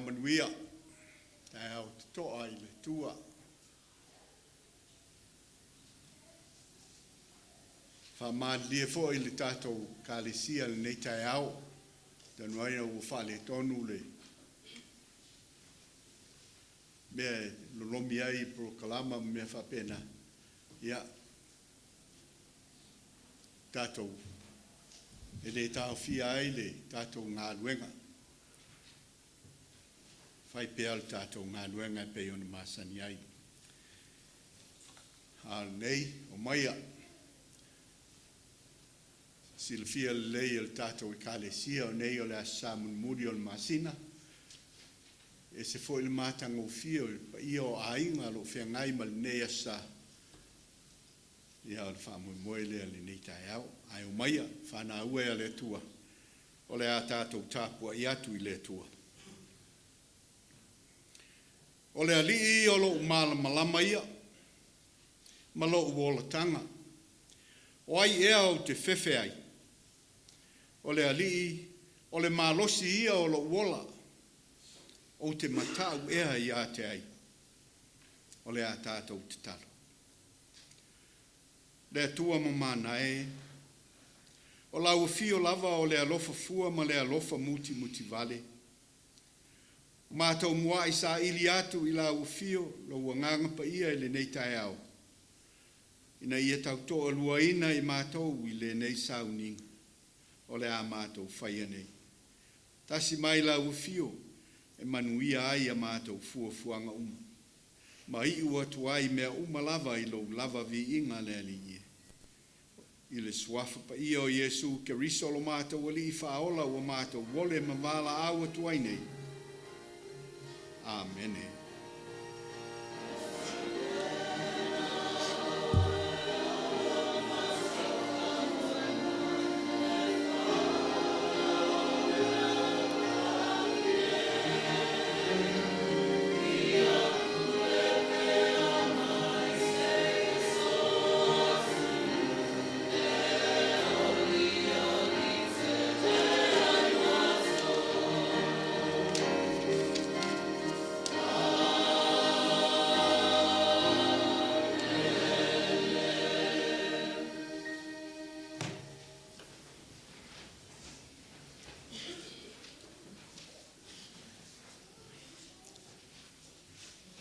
Manuia, taeao totoa i le Atua. Faamalilie foi i le tatou Ekalesia i lenei taeao, talu ai ua faaletonu le mea e lolomi ai polokalama ma mea faapena, ia, tatou e le taofia ai le tatou galuega, fai pea le tatou galuega e pei ona masani ai. A o lenei, omaia, silafia lelei e le tatou Ekalesia o nei o le Aso Sa mulimuli o le masina, e ese foi le matagofie o le paia o aiga o lo o feagai ma lenei Aso Sa, ia o le faamoemoe lea i lenei taeao. Ae omaia, fanau e a le Atua, o le a tatou tapuai atu i le Atua. O le Alii o lou malamalama ia ma lou olataga, o ai ea ou te fefe ai? O le Alii o le malosi ia o lou ola, ou te mata'u ea ia te ai? O le a tatou tatalo. Le Atua mamana e, o lau afio lava o le alofa fua ma le alofa mutimutivale, ua matou muai saili atu i lau afio lou Agaga Paia i lenei taeao, ina ia tautoaluaina i matou i lenei sauniga o le a matou faia nei. Tasi mai lau afio e manuia ai a matou fuafuaga uma, ma iu atu ai i mea uma lava i lou lava viiga le Alii e. I le Suafa Paia o Iesu Keriso lo matou Alii Faaola ua matou ole ma valaau atu ai nei. Amene.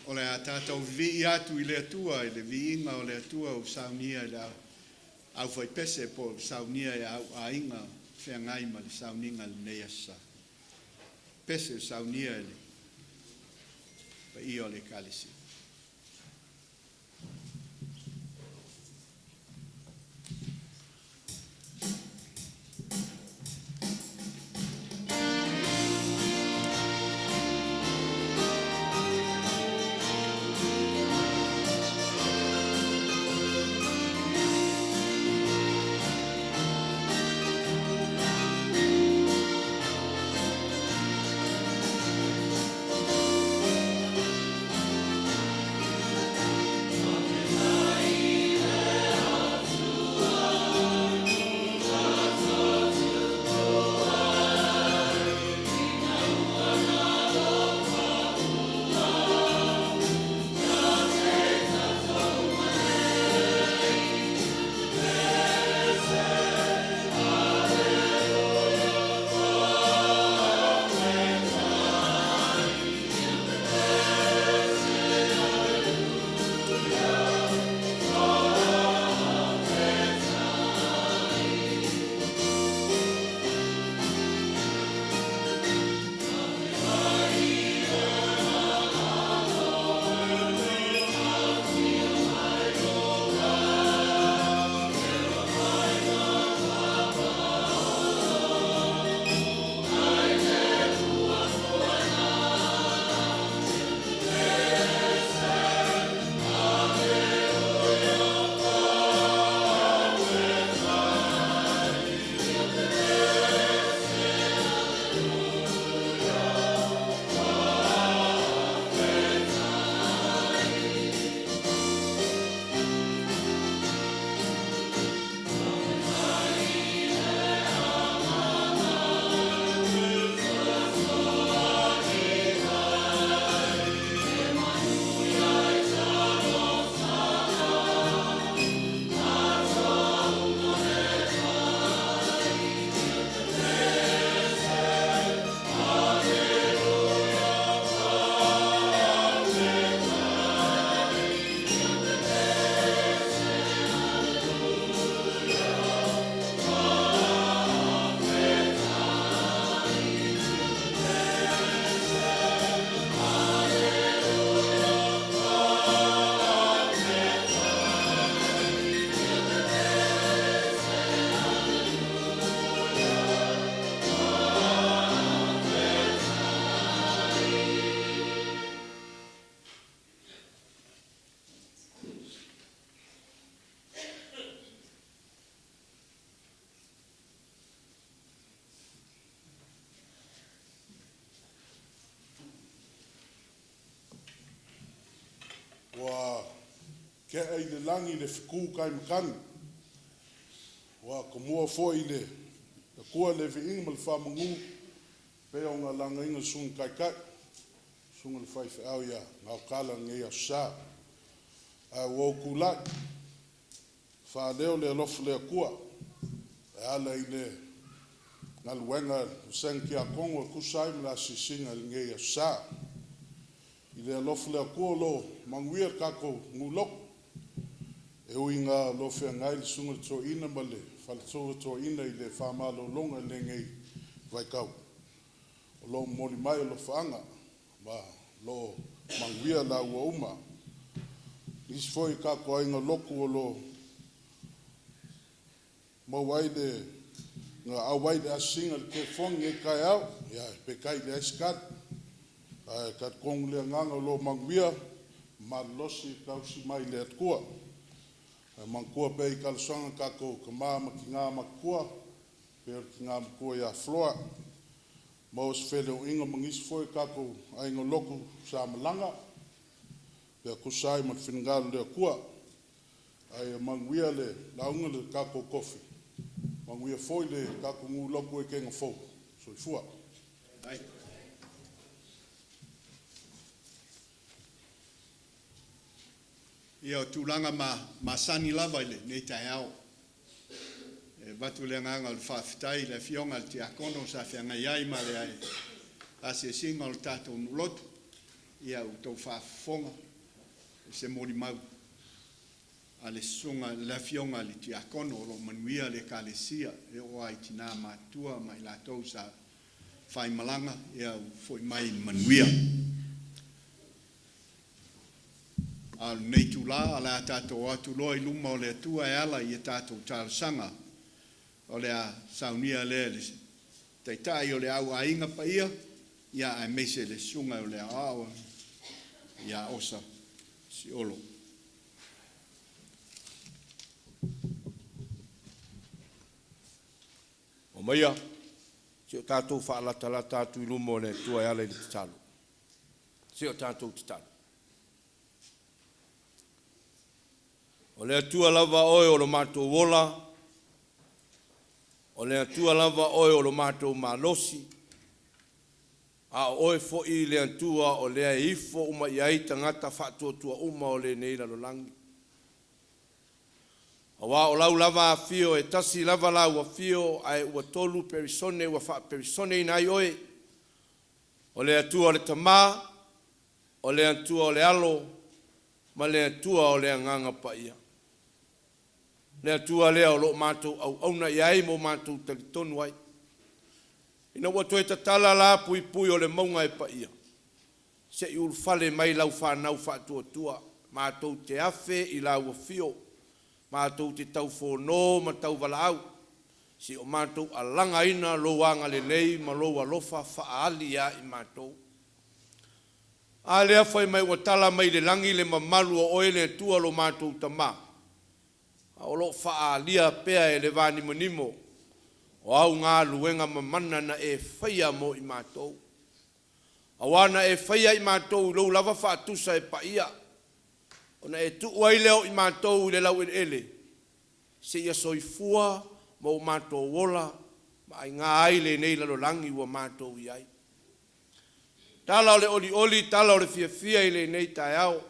O le a tatou vivii atu i le Atua i le viiga o le Atua ua saunia e le aufaipese po o saunia e au aiga feagai ma le sauniga i lenei aso Sa. Pese o saunia e le paia o le Ekalesia. Ua tea i le lagi le fetu tai matagi, ua tomua foi i le Atua le viiga ma le faamanu e pei ona lagaina e le Susuga i le Taitai, le Susuga i le Faifeau ia Gautaala i lenei Aso Sa. Ae ua ou tulai e faaleo le alofa o le Atua e ala i le galuega a le Vasega Tiakono e tusa ai ma le asiasiga i lenei Aso Sa. I le alofa o le Atua o lo o manuia le tatou nuu lotu, e ui ina o lo o feagai le Susuga i le Toeaina ma le Faletua Toeaina i le faamalologa i lenei vaitau, o lo o momoli mai alofaaga ma o lo o manuia laua uma. Nisi foi o tatou aiga lotu o lo o maua ai le na auai i le asiasiga i le telefoni i lenei taeao, ia peitai e leai se tali, ae talitonu le agaga o lo o manuia ma malolosi e tausi mai e le Atua. Ae manatua pea i talosaga tatou tama ma tina matutua, afio le tina matua ia Floa, maua se feiloaiga ma nisi foi o tatou aiga lotu sa malaga pe a tusa ai ma le finagalo o le Atua. Ae ia manuia le lauga a le tatou tofi, manuia foi le tatou nuu lotu Etena fou. Soifua. Ia, o tulaga masani lava i lenei taeao, e avatu le agaga o le faafetai i le Afioga i le Tiakono sa feagai ai ma le asiasiga o le tatou nuu lotu. Ia, ua outou faafofoga i se molimau a le susuga le Afioga i le Tiakono o lo o manuia le Ekalesia, e oo lava i tina matutua ma i latou sa faimalaga, ua foi mai i le manuia. A o lenei itula, o le a tatou o atu loa i luma o le Atua e ala i a tatou talosaga. O le a saunia lea e le Taitai o le Au Aiga Paia, aemaise le Susuga o le Aoao ia Osa Sio. Omaia, se i o tatou faalatalata atu i luma o le Atua e ala i le tatalo. Se i o tatou tatalo. O le Atua lava Oe o lo matou ola, o le Atua lava Oe o lo matou malosi, a o Oe foi le Atua o lea e ifo uma i ai tagata faatuatua uma o lenei lalolagi. Aua o lau lava Afio, e tasi lava lau Afio, ae ua tolu Perisone ua faa-Perisoneina ai Oe, o le Atua le Tama, o le Atua o le Alo, ma le Atua o le Agaga Paia. Le Atua lea o lo o matou auauna i ai ma o matou talitonu ai. Ina ua toe tatala la puipui o le mauga e paia, se i ulufale mai lau fanau faatuatua matou te afe i lau Afio matou te taufono ma tauvalaau se i o matou alagaina Lou agalelei ma Lou alofa faaali ia i matou. A lea fai mai ua tala mai le lagi le mamalu o Oe le Atua lo matou Tama, a o lo o faaalia pea e le vanimonimo o au galuega mamana na e faia mo i matou. Aua na e faia i matou i lou lava faatusa e paia, ona e tuu ai lea o i matou i le laueleele seia soifua ma o matou ola ma aina ai lenei lalolagi ua matou i ai. Tala o le olioli tala o le fiafia i lenei taeao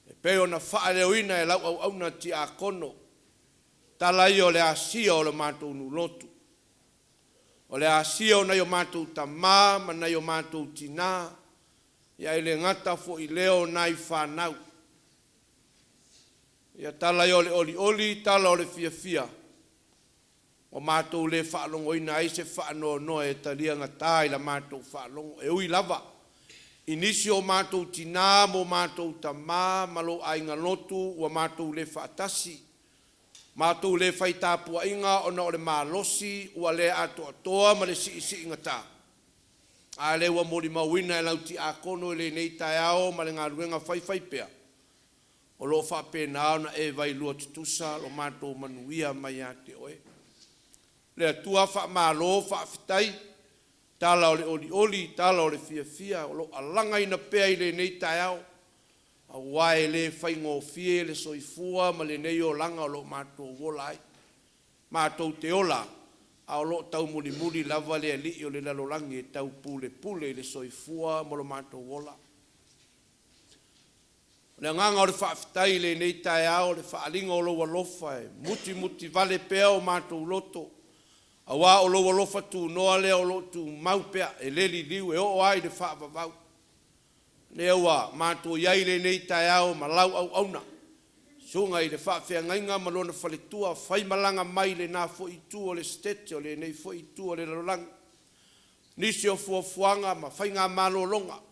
e pei ona faaleoina e lau auauna tiakono, tala ia o le asia o le matou nuu lotu, o le asia o nai o matou tama ma nai o matou tina, ae le gata foi i lea o nai fanau. Ia tala ia o le olioli tala o le fiafia, ua matou le faalogoina ai se faanoanoa e taliagata i la matou faalogo. E ui lava i nisi o matou tina ma o matou tama ma lou aiga lotu ua matou le faatasi, matou le fai tapuaiga ona o le malosi ua le atoatoa ma le siisiigata, a lea ua molimauina e lau tiakono i lenei taeao ma le galuega faifaipea o lo o faapena ona e vailua tutusa lo matou manuia mai ia te Oe. Le Atua faamalo faafetai, tala o le olioli tala o le fiafia o lo o alagaina pea i lenei taeao. Auā e le faigofie le soifua ma lenei olaga o lo o matou ola ai. Matou te ola a o lo o taumulimuli lava le alii o le lalolagi e taupulepule i le soifua ma lo matou ola. O le agaga o le faafetai i lenei taeao, o le faaaliga o lou alofa e mutimutivale pea o matou loto, aua o lou alofa tunoa lea o lo o tumau pea, e le liliu e oo lava i le faavavau. O lea ua matou i ai i lenei taeao ma lau auauna, susuga i le faafeagaiga ma lona faletua, faimalaga mai i lena foi itu o le Setete o lenei foi itu o le lalolagi, nisi o fuafuaga ma faigamalologa.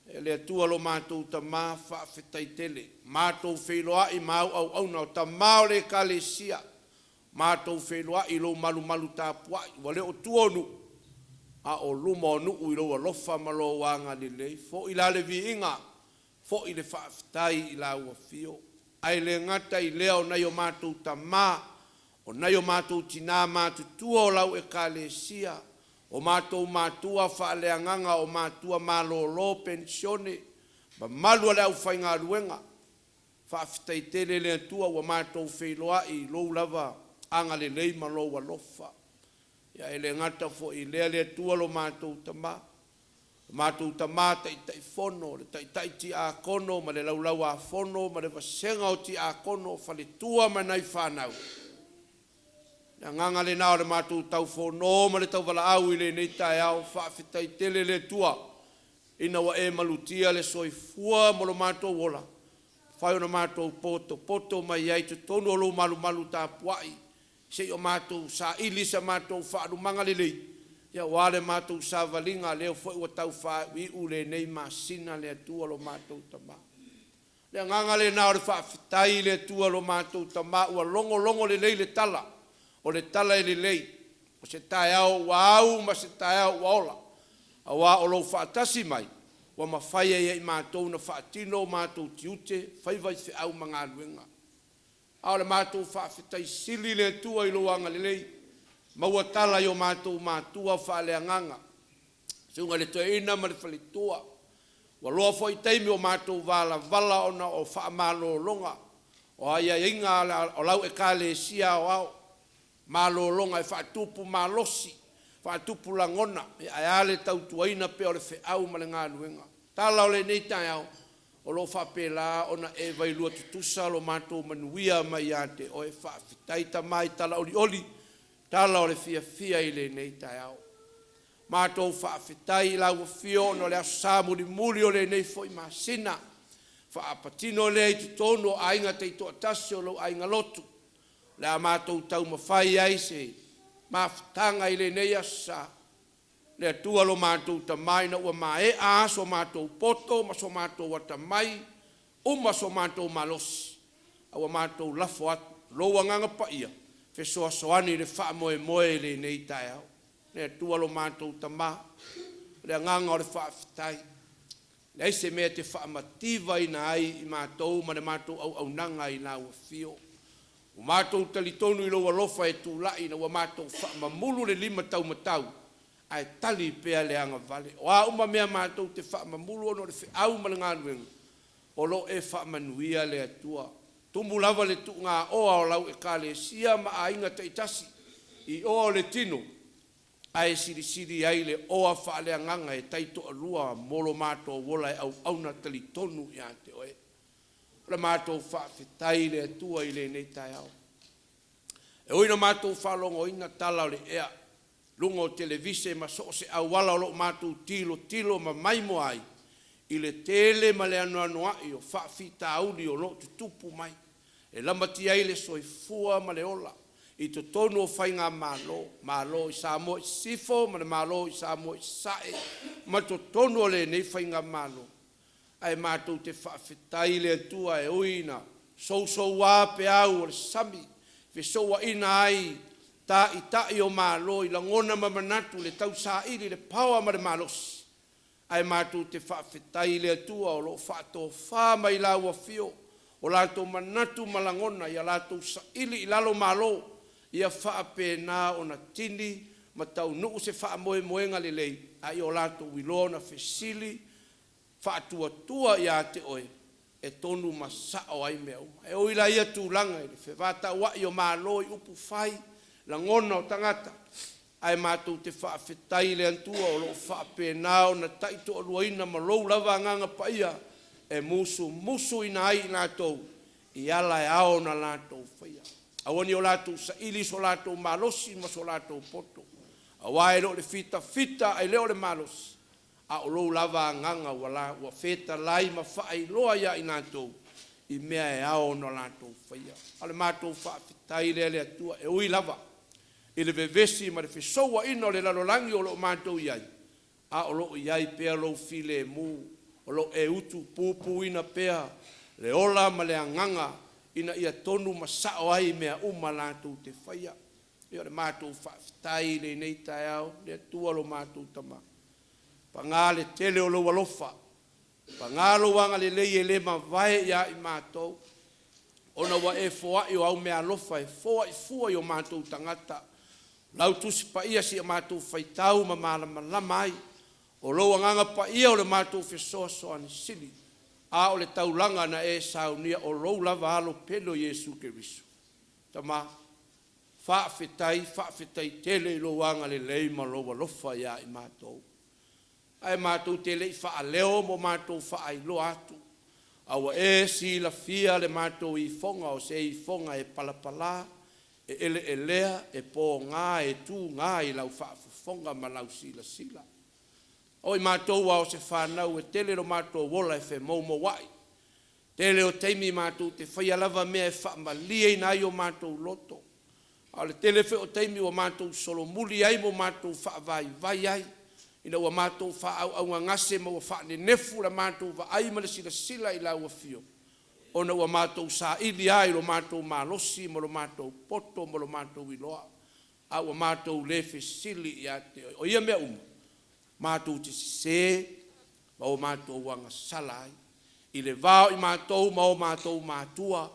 Le Atua lo matou Tama, faafetai tele. Matou feiloai ma au auauna, o Tama o le Ekalesia, matou feiloai i lou malumalu tapuai, ua le o tua o nuu a o luma o nuu i lou alofa ma lou agalelei. Foi la le viiga, foi le faafetai i lau Afio. Ae le gata i lea o nai o matou tama, o nai o matou tina matutua o lau Ekalesia, o matou matua faaleagaga, o matua malolo penisione, mamalu o le aufaigaluega, faafetai tele le Atua ua matou feiloai i lou lava agalelei ma lou alofa. E le gata foi i lea le Atua lo matou Tama, o matou tama Taitaifono, le Taitai Tiakono ma le Laulau-a-Fono ma le vasega o Tiakono, o faletua ma nai fanau, o le agaga lena o le matou taufono ma le tauvalaau i lenei taeao. Faafetai tele le Atua ina ua e malutia le soifua ma lo matou ola, ua mafai ona matou potopoto mai ai i totonu o lou malumalu tapuai se i o matou saili sa matou faalumaga lelei aua le matou savaliga, lea foi ua tau faaiuiu lenei masina le Atua lo matou Tama. O le agaga lena o le faafetai i le Atua lo matou Tama ua logologo lelei le tala, o le tala e lelei, o se taeao ua au ma se taeao ua ola, aua o lou faatasi mai ua mafai ai e i matou ona faatino o matou tiute, faiva i feau ma galuega. A o le matou faafetai sili i le Atua i lou agalelei, maua tala i o matou matua faaleagaga, susuga i le Toeaina ma le Faletua. Ua loa foi taimi o matou valavala ona o faamalologa, o aiaiga o lau Ekalesia Aoao, malologa e faatupu malosi, faatupu lagona, ae a le tautuaina pea o le feau ma le galuega. Tala o lenei taeao, o lo o faapela ona e vailua tutusa lo matou manuia mai ia te Oe. Faafetai Tama i tala olioli, tala o le fiafia i lenei taeao. Matou faafetai i lau Afio ona o le Aso Sa mulimuli o lenei foi masina, faapatino lea i totonu o aiga taitoatasi o lou aiga lotu, o le a matou taumafai ai i se mafutaga i lenei Aso Sa. Le Atua lo matou Tama ina ua maea so matou poto ma so matou atamai, uma so matou malosi, a ua matou lafo atu i lou Agaga Paia e fesoasoani i le faamoemoe i lenei taeao. Le Atua lo matou Tama, o le agaga o le faafetai, e leai se mea e te faamativaina ai i matou ma le matou auaunaga i lau Afio. Ua matou talitonu i lou alofa e tulai ina ua matou faamamulu le lima taumatau ae tali pea le agavale. O a uma mea matou te faamamulu ona o le feau ma le galuega, o lo o e faamanuia le Atua. E tumu lava le tuugaoa o lau Ekalesia ma aiga taitasi i oa o le tino ae silisili ai le oa faaleagaga e taitoalua mo lo matou ola e auauna talitonu ia te Oe. O le matou faafetai i le Atua i lenei taeao. E ui ina matou faalogoina tala o le ea i luga o televise ma so o se auala o lo o matou tilotilo ma maimoa ai i le tele ma le anoanoai o faafitauli o lo o tutupu mai e lamatia ai le soifua ma le ola i totonu o Faigamalo, Malo i Samoa i Sisifo ma le Malo i Samoa i Sasae ma totonu o lenei Faigamalo. Ae matou te faafetai i le Atua e ui ina sousoua peau o le sami, fesouaina ai Taitai o Malo i lagona ma manatu i le tausaili i le paoa ma le malosi, ae matou te faafetai i le Atua o lo o faatofa mai i lau Afio o latou manatu ma lagona ia latou saili i lalo Malo ia faapena ona tini ma taunuu se faamoemoega lelei, a ia o latou iloa ona fesili. Faatuatua ia te Oe e tonu ma sao ai mea uma. E ui la ia tulaga i le fevataua'i o Malo i upu fai, lagona o tagata, ae matou te faafetai i le Atua o lo o faapena ona taitoaluaina ma lou lava Agaga Paia e musumusuina ai i latou i ala e ao ona latou faia. Aua ne i o latou saili so latou malosi ma so latou poto, aua e le o le fitafita e le o le malosi, a o lou lava Agaga ua fetalai ma faailoa ia i latou i mea e ao ona latou faia. O le matou faafetai lea le Atua, e ui lava i le vevesi ma le fesouaina o le lalolagi o lo o matou i ai, a o lo o i ai pea lou filemu, o lo o e utupupuina pea le ola ma le agaga ina ia tonu ma sao ai mea uma latou te faia. Ia o le matou faafetai i lenei taeao, le Atua lo matou Tama, paga le tele o lou alofa, paga lou agalelei e le mavae ia i matou, ona ua e foai, o au meaalofa e foai fua i o matou tagata. O lau Tusi Paia seia matou faitau ma malamalama ai, o lou Agaga Paia o le matou fesoasoani sili, a o le taulaga na e saunia o lou lava Alo pele o Iesu Keriso. Tama, faafetai, faafetai tele i lou agalelei ma lou alofa ia i matou. Ae matou te le i faaleo ma matou faailoa atu, a ua e silafia le matou ifoga, o se ifoga e palapala, e eleelea, e poga, e tuga i lau faafofoga ma lau silasila. O i matou lava o se fanau e tele lo matou ola e femoumouai, tele o taimi matou te faia lava mea e faamalieina ai o matou loto, a o le tele foi o taimi ua matou solomuli ai ma matou faavaivai ai, ina ua matou faaauaugagase ma ua faanenefu la matou vaai ma le silasila i lau Afio, ona ua matou saili lava i lo matou malosi ma lo matou poto ma lo matou iloa, a ua matou le fesili ia te Oe. O ia mea uma, matou te sese ma o matou agasala ai i le va o i matou ma o matou matua,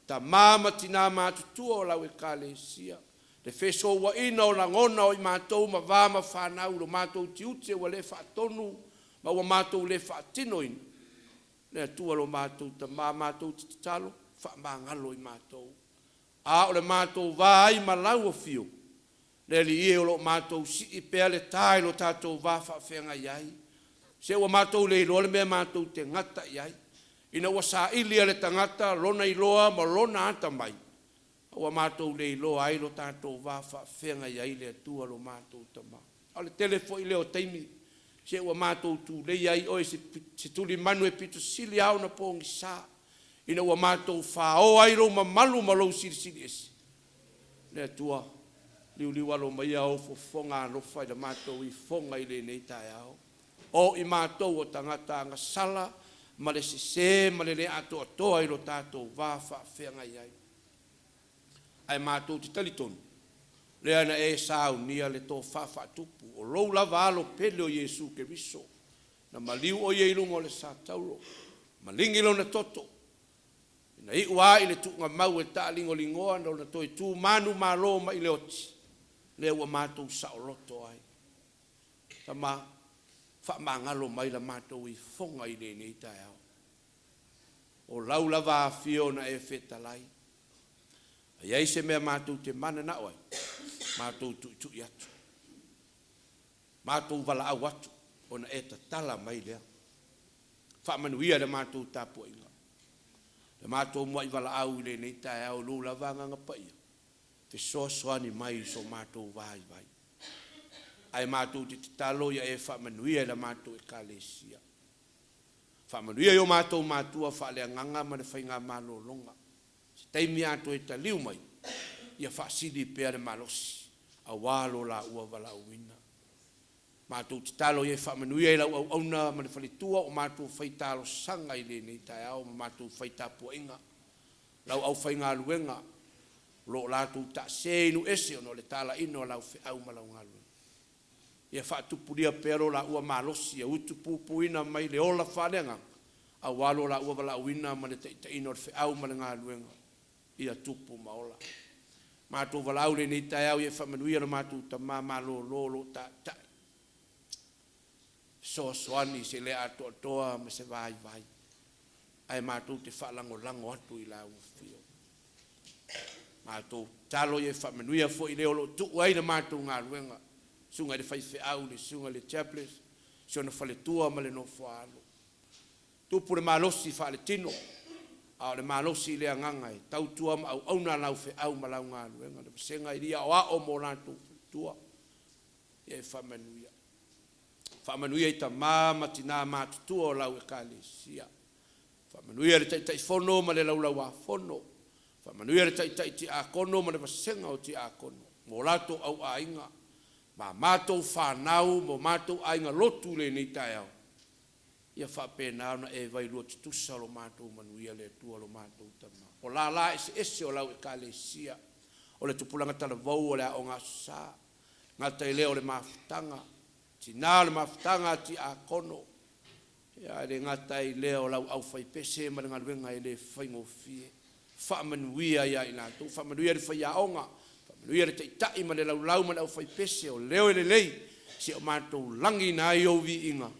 tama ma tina matutua o lau Ekalesia, le fesouaina o lagona o i matou ma va ma fanau i lo matou tiute ua le faatonu ma ua matou le faatinoina. Le Atua lo matou Tama, matou te tatalo, faamagalo i matou. A o le matou va ai ma lau Afio, le Alii e, o lo o matou sii pea le ta i lo tatou va faafeagai ai, se ua matou le iloa le mea matou te gata i ai, ina ua saili e le tagata lona iloa ma lona atamai, a ua matou le iloa ai lo tatou va faafeagai ai le Atua lo matou Tama. A o le tele foi lea o taimi se ua matou tulei ai Oe i se tulimanu e pito sili lava ona pogisa, ina ua matou faoa ai lou mamalu ma lou Silisili Ese. Le Atua, liuliu alo maia ou fofoga alofa i le matou ifoga i lenei taeao, o i matou o tagata agasala ma le sese ma le le atoatoa i lo tatou va faafeagai ai. Ae matou te talitonu lea na e saunia le tofa faatupu o lou lava Alo pele o Iesu Keriso, na maliu o Ia i luga o le satauro, maligi Lona toto, na iu lava i le tuugamau e taaligoligoa Lona toe tu manumalo mai le oti, lea ua matou saoloto ai. Tama, faamagalo mai la matou ifoga i lenei taeao. O lau lava Afio na e fetalai. A i ai se mea matou te mananao ai, matou tuitui atu, matou valaau atu, ona e tatala mai lea. Faamanuia i le matou tapuaiga, le matou muai valaau i lenei taeao i lou lava Agaga Paia, fesoasoani mai i so matou vaivai. Ae matou te tatalo ia e faamanuia i la matou Ekalesia, faamanuia i o matou matua faaleagaga ma le faiga malologa. Se taimi a toe taliu mai, ia faasili pea le malosi aua lo laua valaauina. Matou tatalo ia e faamanuia i lau auauna ma le faletua ua matou fai talosaga i lenei taeao ma matou fai tapuaiga, lau aufaigaluega o lo o latou taase i nuu ese ona o le talaiina o lau feau ma lau galuega. Ia faatupulia pea lo laua malosi ia utupupuina mai le ola faaleagaga aua lo laua valaauina ma le taitaiina o le feau ma le galuega ia tupu ma ola. Matou valaau i lenei taeao ia e faamanuia lo matou tama malolo o lo o taitai. fesoasoani i se le atoatoa ma se vaivai, ae matou te faalagolago atu i lau Afio. Matou tatalo ia e faamanuia foi i le o lo o tuu ai le matou galuega, susuga i le faifeau, le susuga i le chaplain, si ona faletua ma le nofo a alo. Tupu le malosi faaletino, a o le malosi i le agaga e tautua ma auauna lau feau ma lau galuega, le vasega i alii aoao ma o latou faletua, ia e faamanuia. Faamanuia i tama ma tina matutua o lau Ekalesia. Faamanuia i le Taitaifono ma le Laulau-a-Fono. Faamanuia i le Taitai Tiakono ma le vasega o Tiakono ma o latou auaiga, ma a matou fanau ma o matou aiga lotu i lenei taeao, ia faapena ona e vailua tutusa lo matou manuia le Atua lo matou Tama. O lala eseese o lau Ekalesia, o le Tupulaga Talavou o le Aoga Aso Sa, e le gata i lea o le Mafutaga, Tina o le Mafutaga a Tiakono, ae le gata ai i lea o lau aufaipese ma le galuega e le faigofie. Faamanuia ia i latou, faamanuia i le faiaoga, faamanuia i le taitai ma le laulau ma le aufaipese, o leo e lelei seia o matou lagiina ai ou viiga,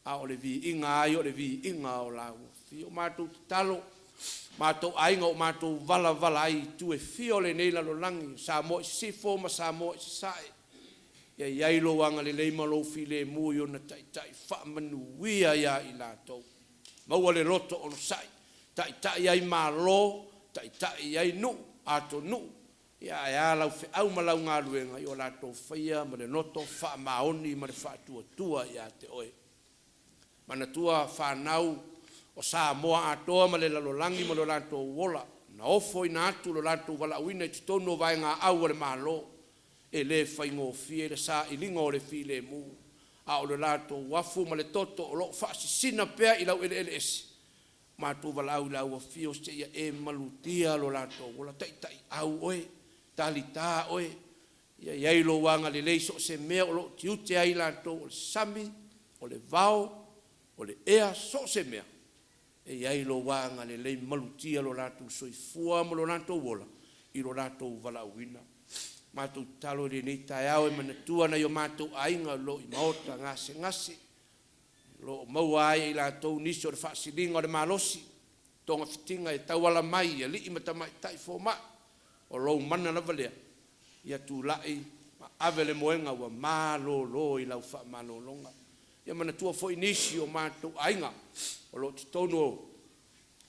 a o le viiga lava ia o le viiga o lau Afio. Matou tatalo, matou aiga ua matou valavala ai i itu e fia o lenei lalolagi, Samoa i Sisifo ma Samoa i Sasae, ia i ai lou agalelei ma lou filemu i ona Taitai, faamanuia ia i latou, maua le loto onosai, taitai ai Malo, taitai ai nuu, atunuu, ae a lau feau ma lau galuega i o latou faia ma le loto faamaoni ma le faatuatua ia te Oe. Manatua fanau o Samoa atoa ma le lalolagi ma lo latou ola na ofoina atu lo latou valaauina i totonu o vaegaau a le Malo. E le faigofie le sailiga o le filemu, a o le latou afu ma le toto o lo o faasisina pea i laueleele ese. Matou valaau i lau Afio seia e malutia lo latou ola, taitaiau oe, talita oe, ia i ai lou agalelei i so o se mea o lo o tiute ai i latou, o le sami, o le vao, o le ea, so o se mea, e i ai lou agalelei, malutia lo latou soifua ma lo latou ola i lo latou valaauina. Matou tatalo i lenei taeao e manatua nai o matou aiga o lo o i maota gasegase o lo o maua ai e i latou nisi o le faasiliga o le malosi, togafitiga e tauala mai i alii ma tamaitai fomai. O lou mana lava lea ia tulai ma ave le moega ua malolo i lau faamalologa. Ia manatua foi nisi o matou aiga o lo o i totonu o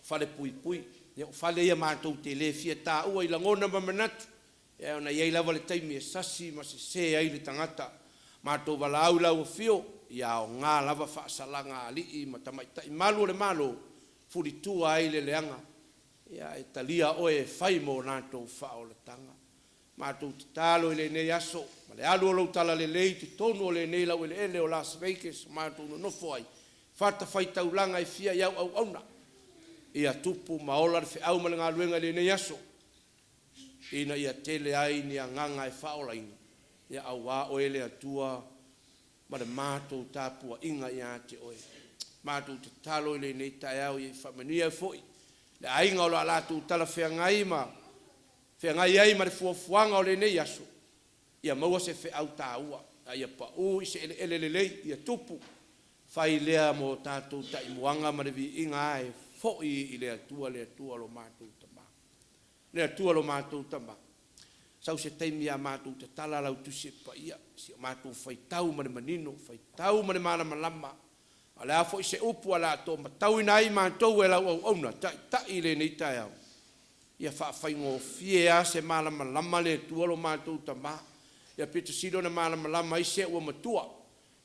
falepuipui. Ia o fale ia matou te le fia taua i lagona ma manatu, ona e i ai lava le taimi e sasi ma sese ai le tagata. Matou valaau i lau Afio, ia aoga lava faasalaga a alii ma tamaitai malu o le Malo e fulitua ai le leaga, ae talia oe e fai mo latou faaolataga. Matou tatalo i lenei aso ma le alu o lou talalelei i totonu o lenei laueleele o Las Vegas ua matou nonofo ai i fatafaitaulaga e fia i au auauna, ia tupu ma ola le feau ma le galuega i lenei aso, ina ia tele ai ni agaga e faaolaina aua Oe le Atua ma le matou tapuaiga ia te Oe. Matou tatalo i lenei taeao ia e faamanuia ai foi le aiga o le a latou talafeagai ma feagai ai ma le fuafuaga o lenei aso, ia maua se feau taua, a ia pau i se eleele lelei, ia tupu, fai lea mo tatou taimuaga ma le viiga e foi i le Atua, le Atua lo matou Tama. Le Atua lo matou Tama, sau se taimi ia matou tatala lau Tusi Paia, si a matou faitau ma le manino, faitau ma le malamalama, a o le a foi se upu o le a toomatauina ai matou e lau auauna, taitai i lenei taeao, ia faafaigofie lava se malamalama le Atua lo matou Tama, ia aupito sili ona malamalama ai se ua matua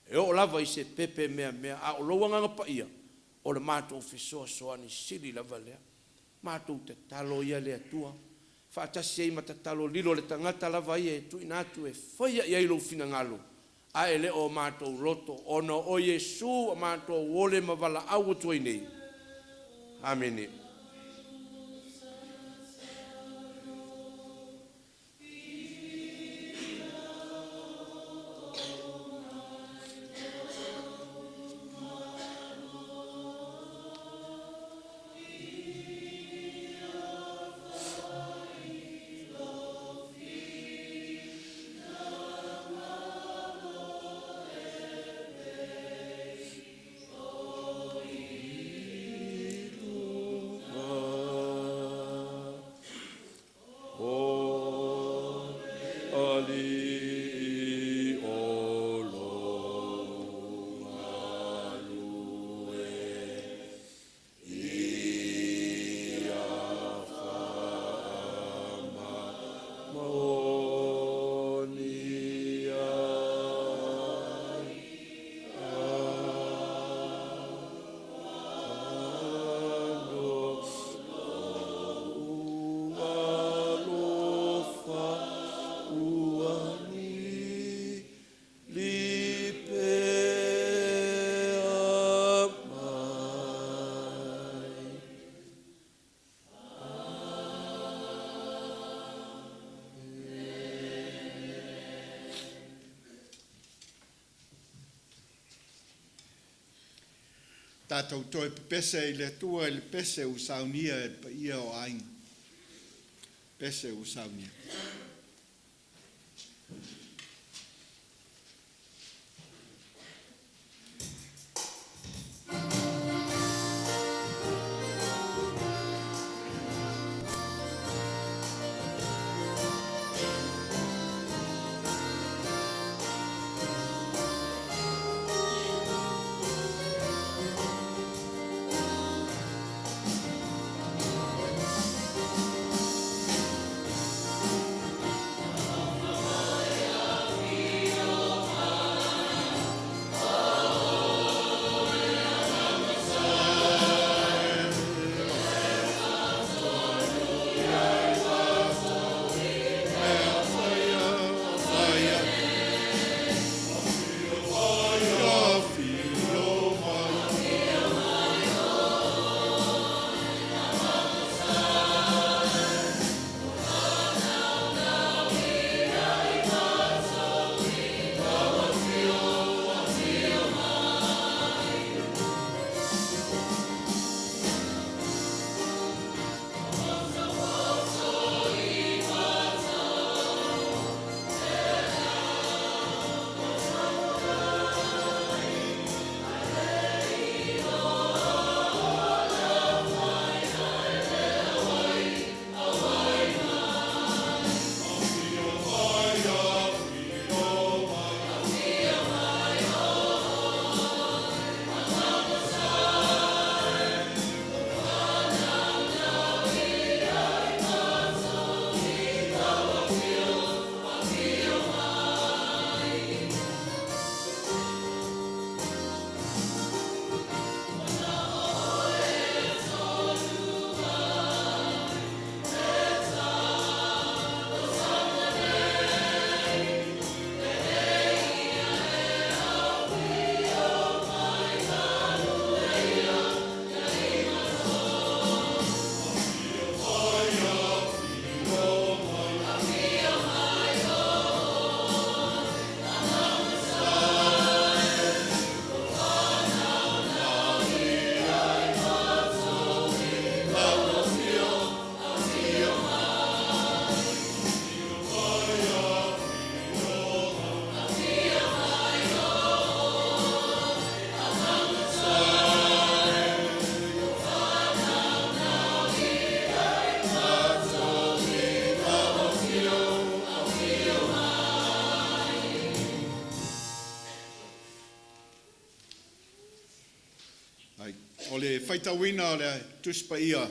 e oo lava i se pepe meamea, a o lou Agaga Paia o le matou fesoasoani sili lava lea. Matou tatalo ia le Atua, faatasi ai ma tatalo lilo a le tagata lava ia e tuuina atu e faia i ai lou finagalo ae le o matou loto, ona o Iesu ua matou ole ma valaau atu ai nei. Amene. Tatou toe pepese i le Atua i le pese ua saunia e le paia o aiga. Pese ua saunia. O le faitauina o le Tusi Paia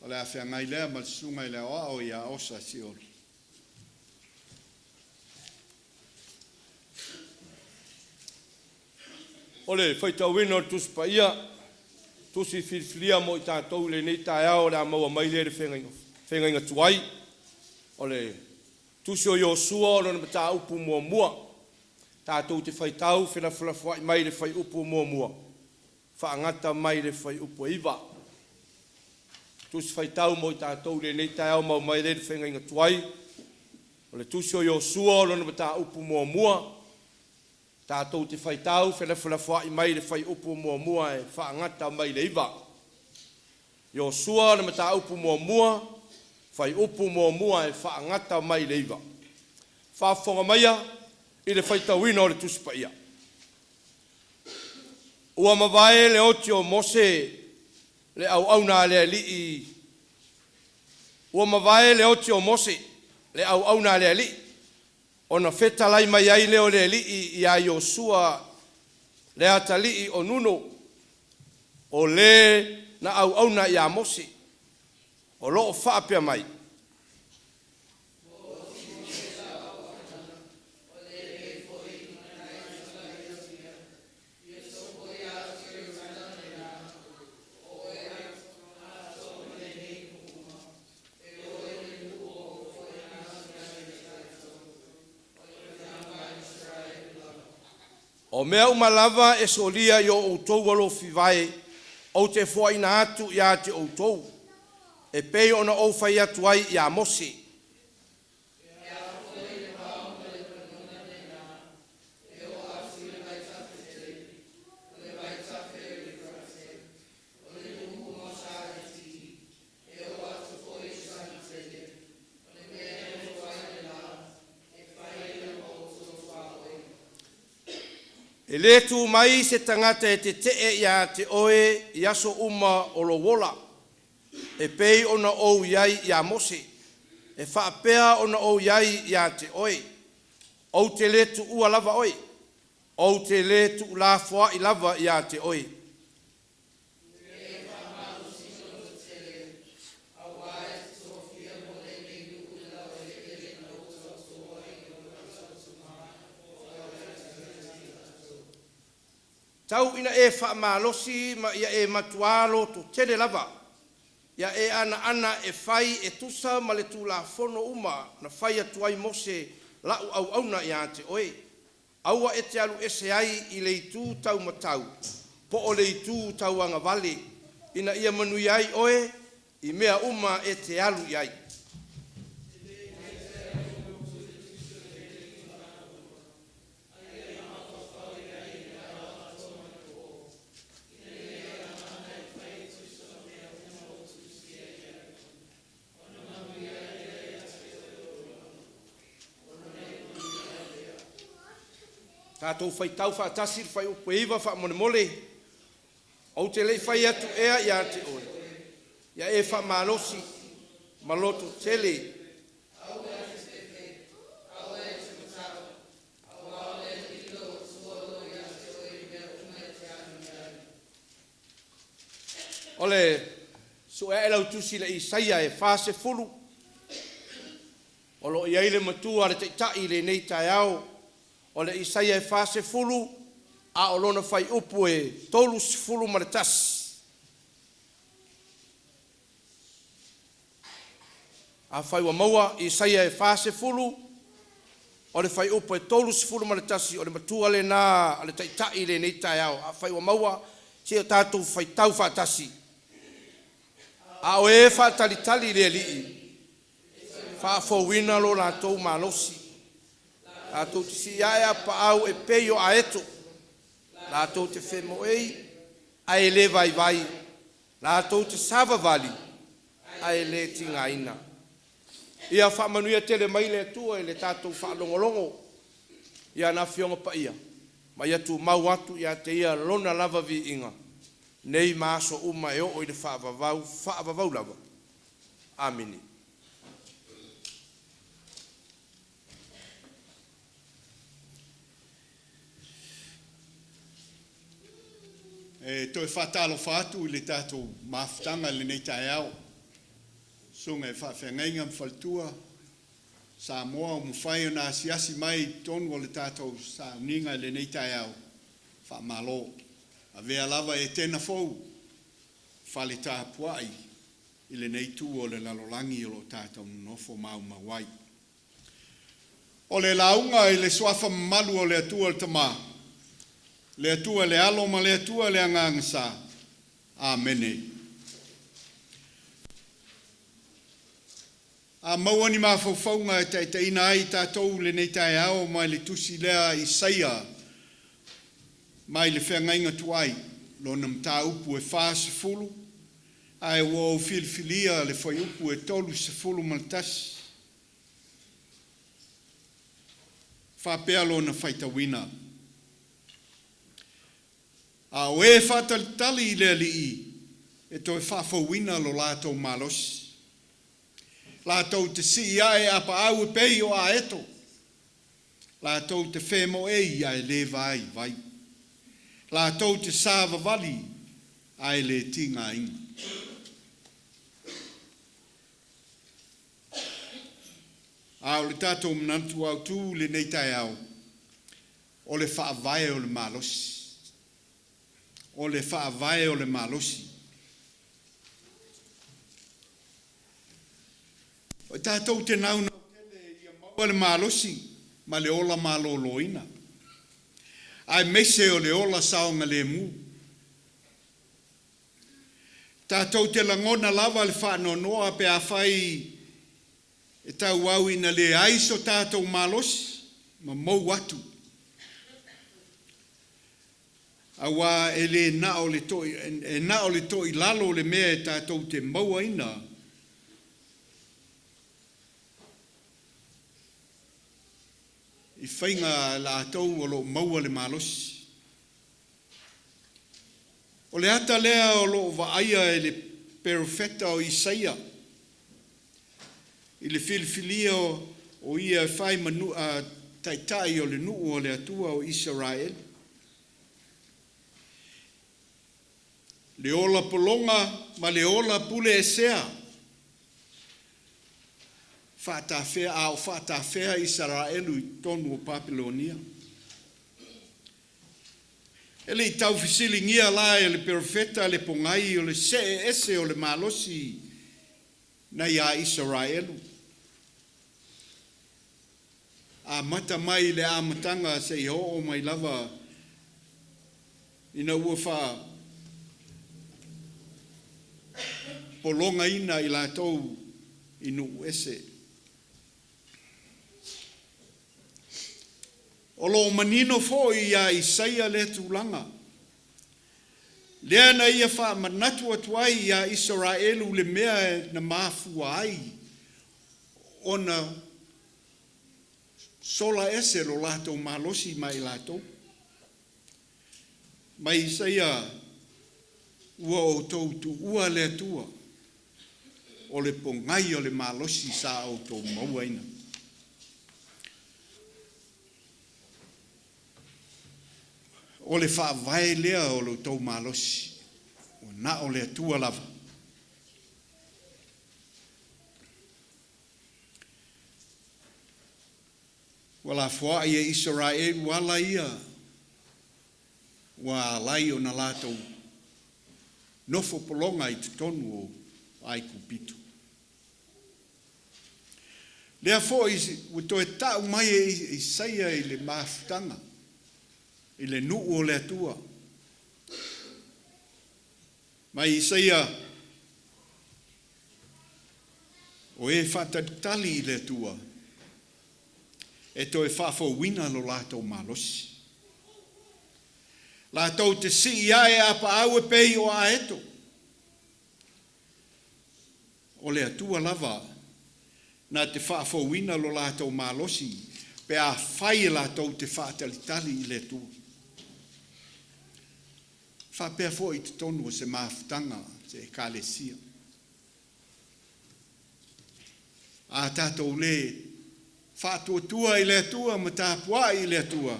o le a feagai lea ma le susuga i le Aoao ia Osa Sio. O le faitauina o le Tusi Paia, tusi filifilia mo i tatou i lenei taeao o le a maua mai lea i le feagaiga tuai, o le Tusi o Iosua o lona mataupu muamua, tatou te faitau felafolafoai mai le fuaiupu 1 faagata mai le fuaiupu e 9. Tusi Faitau mo i tatou i lenei taeao maua mai lea i le Feagaiga Tuai, o le Tusi o Iosua o lona mataupu muamua, tatou te faitau felafolafoai mai le fuaiupu 1 e faagata mai le 9. Iosua o le mataupu muamua, fuaiupu 1 e faagata mai le 9. Faafofoga maia i le faitauina o le Tusi Paia. Ua mavae le oti o Mose le auauna a le Alii, ua mavae le oti o Mose le auauna a le Alii, ona fetalai mai ai lea o le Alii ia Iosua le atalii o Nuno, o le na auauna ia Mose, o lo o faapea mai, O mea uma lava e solia i o outou alofivae ou te foaina atu ia te outou, e pei ona ou fai atu ai ia Mose. E lē tu mai se tagata e teteʻe iā te oe i aso uma o lou ola, e pei ona ou i ai iā Mose, e faapea ona ou i ai iā te oe. Ou te lē tuua lava oe, ou te lē tuulafoaʻi lava iā te oe. Tau ina e faamalosi ma ia e matuā lototele lava, ia e ana'ana e fai e tusa ma le Tulafono uma na fai atu ai Mose la'u auauna iā te oe. Aua e te alu ese ai i le itu taumatau po o le itu tauagavale, ina ia manuia ai oe i mea uma e te alu i ai. Tatou faitau faatasi le fuaiupu e 9 faamolemole. Ou te le i fai atu ea ia te oe, ia e faamalosi ma lototele. O le sue ae lau tusi i le Isaia e 40, o lo o i ai le matua a le Taitai i lenei taeao. O le Isaia e 40 a o lona fuaiupu e 31. Afai ua maua Isaia e 40, o le fuaiupu e 31, o le matua lena a le Taitai i lenei taeao. Afai ua maua, se i tatou faitau faatasi. A o e faatalitali i le Alii, faafouina lo latou malosi, latou te sii ae apaau e pei o aeto, latou te femoei ae le vaivai, latou te savavali ae le tigaina. Ia faamanuia tele mai le Atua i le tatou faalogologo i ana Afioga Paia, ma ia tumau atu ia te Ia Lona lava viiga, nei ma aso uma e oo i le faavavau, faavavau lava. Amene. E toe faatalofa atu i le tatou mafutaga i lenei taeao, susuga i faafeagaiga ma faletua, Samoa ua mafai ona asiasi mai i totonu o le tatou sauniga i lenei taeao, faamalo. Avea lava Etena fou, fale tapuai i lenei itu o le lalolagi o lo o tatou nonofo maumau ai. O le lauga i le suafa mamalu o le Atua le Tama, le Atua le Alo ma le Atua le Agaga Sa. Amene. A maua ni mafaufauga e taitaiina ai tatou i lenei taeao mai le tusi lea a Isaia mai le feagaiga tuai, lona mataupu e 40, ae ua ou filifilia le fuaiupu e 31. Faapea lona faitauina. A o e faatalitali i le Alii, e toe faafouina lo latou malosi. Latou te sii ae apaau e pei o aeto, latou te femoei ae le vaivai, latou te savavali ae le tigaina. A o le tatou manatu autu i lenei taeao, o le faavae o le malosi. O le faavae o le malosi. O tatou te naunau tele ia maua le malosi ma le ola maloloina, aemaise o le ola saogalemu. Tatou te lagona lava le faanoanoa pe afai e tauau ina leai so tatou malosi ma mou atu, auā e le na o le toi, e na o le toilalo le mea e tatou te mauaina i faiga a latou o lo o maua le malosi. O le ata lea o loo vaaia e le perofeta o Isaia i le filifilia o ia e fai ma taitai o le nuu o le Atua o Isaraelu. Le ola pologa ma le ola pule esea, faatafea a o faatafea Isaraelu i totonu o Papelonia. E le i taufesiligia la e le perofeta le pogai o le see ese o le malosi nai a Isaraelu, amata mai le amataga seia oo mai lava ina ua faapologaina i latou i nuu ese. O lo o manino foi ia Isaia lea tulaga, lea na ia faamanatu atu ai ia Isaraelu le mea na mafua ai ona sola ese lo latou malosi mai latou. Mai Isaia, ua outou tuua le Atua, o le pogai o le malosi sa outou mauaina. O le faavae lea o lo outou malosi, ua na o le Atua lava. Ua lafoai e Isaraelu ala ia ua alai ona latou nofo pologa i totonu o Aikupito. Lea foi ua toe tau mai e Isaia i le mafutaga, i le nuu o le Atua. Mai Isaia, o e faatalitali i le Atua, e toe faafouina lo latou malosi. Latou te sii ae apaau e pei o aeto. O le Atua lava na te faafouina lo latou malosi pe a fai e latou te faatalitali i le Atua. Faapea foi i totonu o se mafutaga, se ekalesia. A tatou le faatuatua i le Atua ma tapuai i le Atua,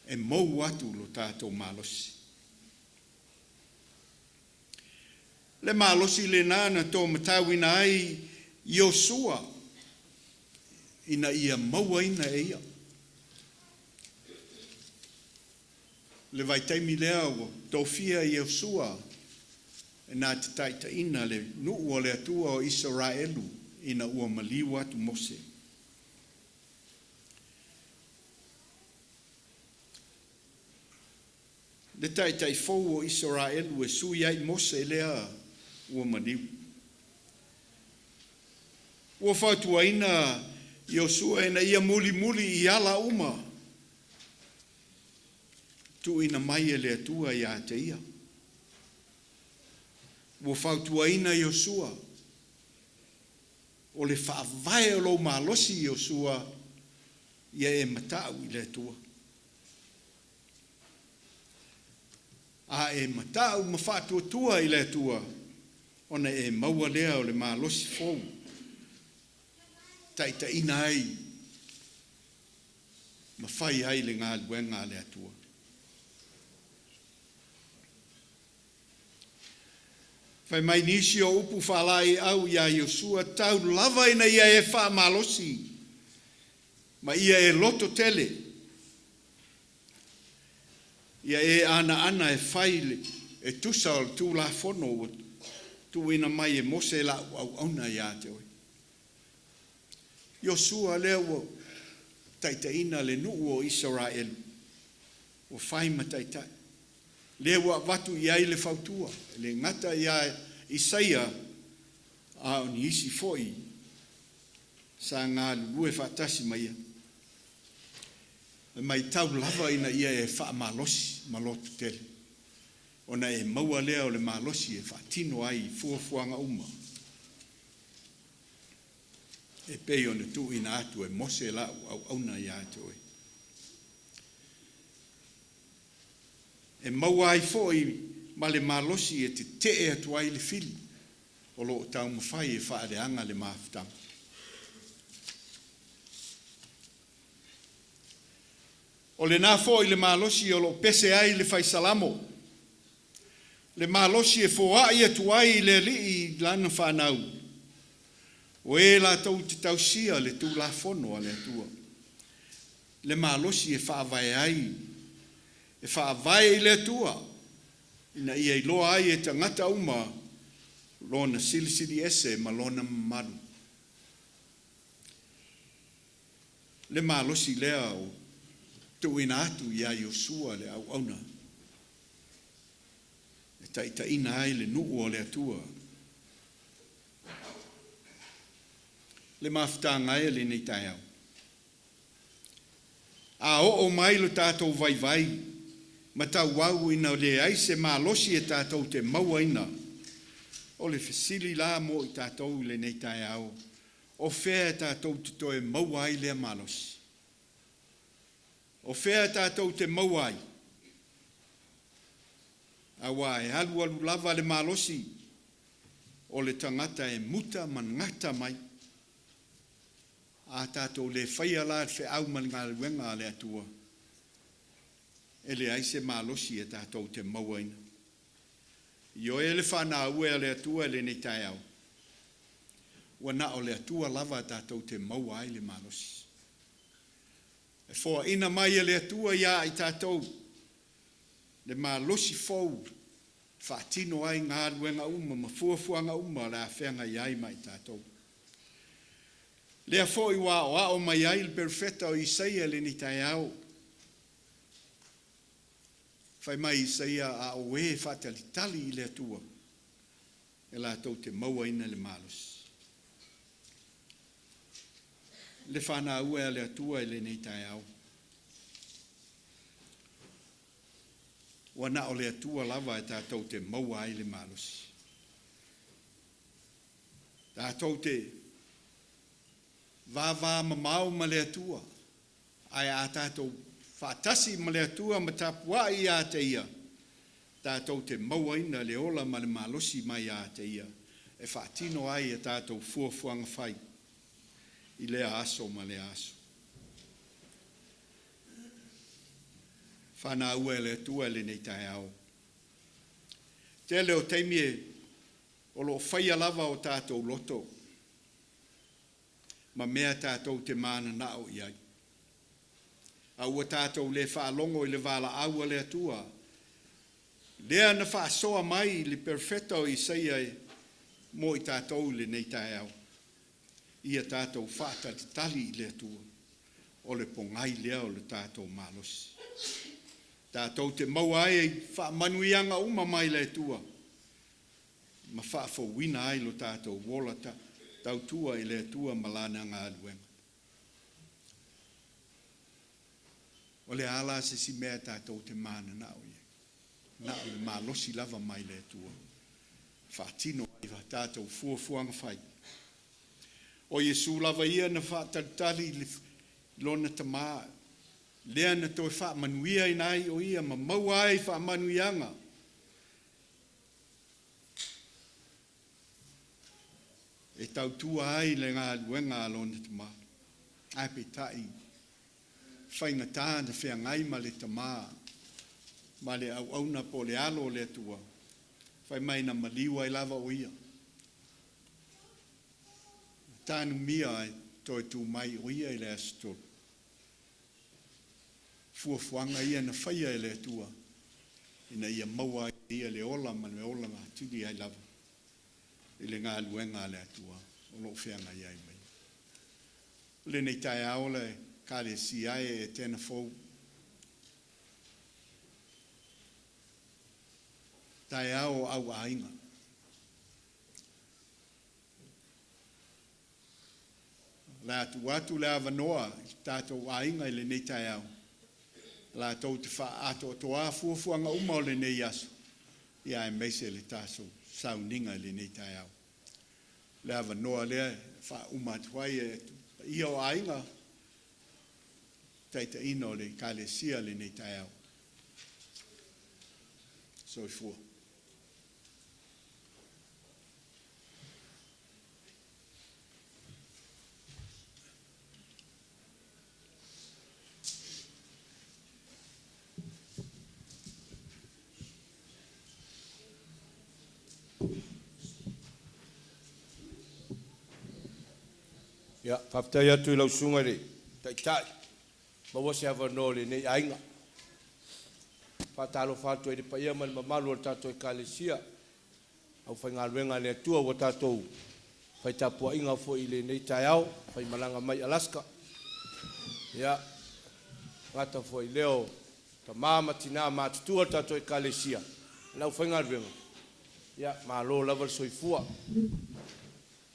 e mou atu lo tatou malosi. Le malosi lena na taumatauina ai Iosua ina ia mauaina e ia. Le vaitaimi lea ua tofia Iosua e na te taitaiina le nuu o le Atua o Isaraelu ina ua maliu atu Mose. Le taitai fou o Isaraelu e sui ai Mose lea ua maliu. Ua fautuaina Iosua ina ia mulimuli i ala uma tuuina mai e le Atua ia te ia. Ua fautuaina Iosua, o le faavae o lou malosi Iosua, ia e matau i le Atua. A e matau ma faatuatua i le Atua, ona e maua lea o le malosi fou, taitaiina ai ma fai ai le galuega a le Atua. Fai mai nisi o upu faalaeiau ia Iosua, tau lava ina ia e faamalosi ma ia e loto tele, ia e anaana e fai le e tusa o le Tulafono ua tuuina mai e Mose lau auauna ia te oe. Iosua lea ua taitaiina le nuu o Isaraelu, ua fai ma taitai. Lea ua avatu i ai le fautua, e le gata ia Isaia, a o nisi foi sa galulue faatasi ma ia. E matau lava ina ia e faamalosi ma loto tele, ona e maua lea o le malosi e faatino ai fuafuaga uma e pei ona tuuina atu e Mose lau auauna ia te oe. E maua ai foi ma le malosi e tete'e atu ai le fili o lo o taumafai e faaleaga le mafutaga. O lena foi le malosi o lo o pese ai le fai Salamo, le malosi e foai atu ai i le Alii i lana fanau, o e latou te tausia le Tulafono a le Atua, le malosi e faavae ai, e faavae i le Atua, ina ia iloa ai e tagata uma Lona silisili ese ma Lona mamalu. Le malosi lea ua tuuina atu ia Iosua le auauna e taitaiina ai le nuu o le Atua. Le mafutaga e i lenei taeao. A oo mai lo tatou vaivai ma tauau ina leai se malosi e tatou te mauaina, o le fesili la mo i tatou i lenei taeao, o fea e tatou te toe maua ai lea malosi? O fea e tatou te maua ai? Aua e alu alu lava le malosi o le tagata e muta ma gata mai. A tatou le faia la le feau ma le galuega a le Atua, e leai se malosi e tatou te mauaina. Ioe le faanaue a le Atua i lenei taeao, ua na o le Atua lava tatou te maua ai le malosi. E foaina mai e le Atua ia i tatou le malosi fou faatino ai galuega uma ma fuafuaga uma o le a feagai ai ma i tatou. Lea foi ua aoao mai ai le perofeta o Isaia i lenei taeao. Fai mai Isaia, a o e faatalitali i le Atua, e latou te mauaina le malosi. Le fanau e a le Atua i lenei taeao. Ua na o le Atua lava e tatou te maua ai le malosi. Tatou te vavamamao ma le Atua, ae a tatou faatasi ma le Atua ma tapuai ia te Ia, tatou te mauaina le ola ma le malosi mai ia te Ia e faatino ai a tatou fuafuaga fai i lea aso ma lea aso. Fanaua e le Atua i lenei taeao. Tele o taimi e o lo o faia lava o tatou loto ma mea tatou te mananao i ai. A ua tatou le faalogo i le valaau a le Atua, lea na faasoa mai i le perofeta o Isaia mo i tatou i lenei taeao. Ia tatou faatalitali i le Atua, o le pogai lea o le tatou malosi. Tatou te maua ai faamanuiaga uma mai le Atua ma faafouina ai lo tatou ola tautua i le Atua ma lana galuega. O le a la se isi mea tatou te mananao i ai? Na o le malosi lava mai le Atua. Faatino ai a tatou fuafuaga fai. O Iesu lava ia na faatalitali i lona Tamā, lea na toe faamanuiaina ai o ia ma maua ai faamanuiaga e tautua ai le galuega a lona Tamā. Ae peitai, faigata na feagai ma le Tamā, ma le auauna po o le alo o le Atua, fai mai na maliu ai lava o ia. Tanumia ai toe tu mai o ia i le aso tolu. Fuafuaga ia na faia e le Atua, ina ia maua ai ia le ola ma le ola atili ai lava i le galuega a le Atua o lo o feagai ai mai. O lenei taeao le Ekalesia e e tena fou. Taeao o au aiga. Le atu atu le avanoa i tatou aiga i lenei taeao. Latou te faaatoatoa fuafuaga uma o lenei aso, ia aemaise le tatou sauniga i lenei taeao. Le avanoa lea e faauma atu ai e paia o aiga, taitaiina o le Ekalesia lenei taeao. Soifua. Ia, faafetai atu i lau Susuga i le Taitai, maua se avanoa o lenei aiga. Faatalofa atu ai i le paia ma le mamalu o le tatou Ekalesia, aufaigaluega a le Atua ua tatou fai tapuaiga foi i lenei taeao, faimalaga mai Alaska. Ia, gata foi i lea o tama ma tina matutua o le tatou Ekalesia, le aufaigaluega, ia malo lava le soifua.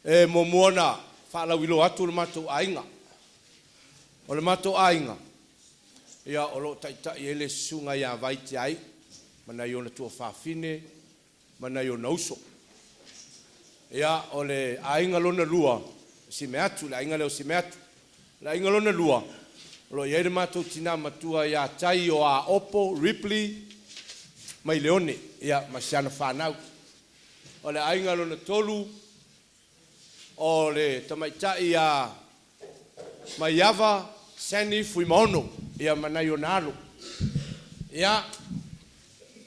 E muamua ona faalauiloa atu le matou aiga. O le matou aiga, ia o lo o taitai ai le Susuga ia Vai Tiai ma nai ona tuafafine ma nai ona uso. Ia, o le aiga lona lua, Simeatu, le aiga lea o Simeatu. O le aiga lona lua, o lo o i ai le matou tina matua ia Tai o Aopo Ripley mai Leone, ia, ma si ana fanau. O le aiga lona tolu, o le tamaitai ia Maiava Sammy Fuimaono, ia ma nai ona alo. Ia,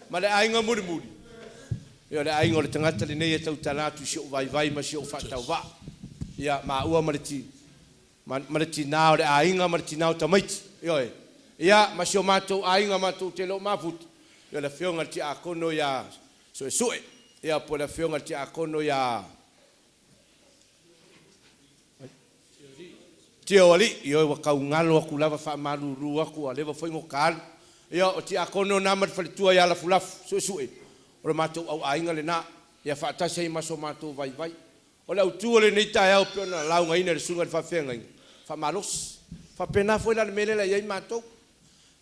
ma le aiga mulimuli, ia o le aiga o le tagata lenei e tautala atu i si ou vaivai ma si ou faatauvaa. Ia, maua ma le ma le tina o le aiga ma le tina o tamaiti. Ioe. Ia, ma si o matou aiga matou te le o mafuta, ia le Afioga i le Tiakono ia Suesue, ia po o le Afioga i le Tiakono ia Tioalii, ioe, ua tau galo atu lava, faamalulu atu ua leva foi ona ota alu. Ia, o Tiakono na ma le faletua ia Lafulafu Suesue, o le matou auaiga lena, ia faatasi ai ma so matou vaivai. O le autu o lenei taeao e pei ona laugaina e le susuga i le faafeagaiga, faamalosi. E faapena foi la le mea lea o le a i ai matou,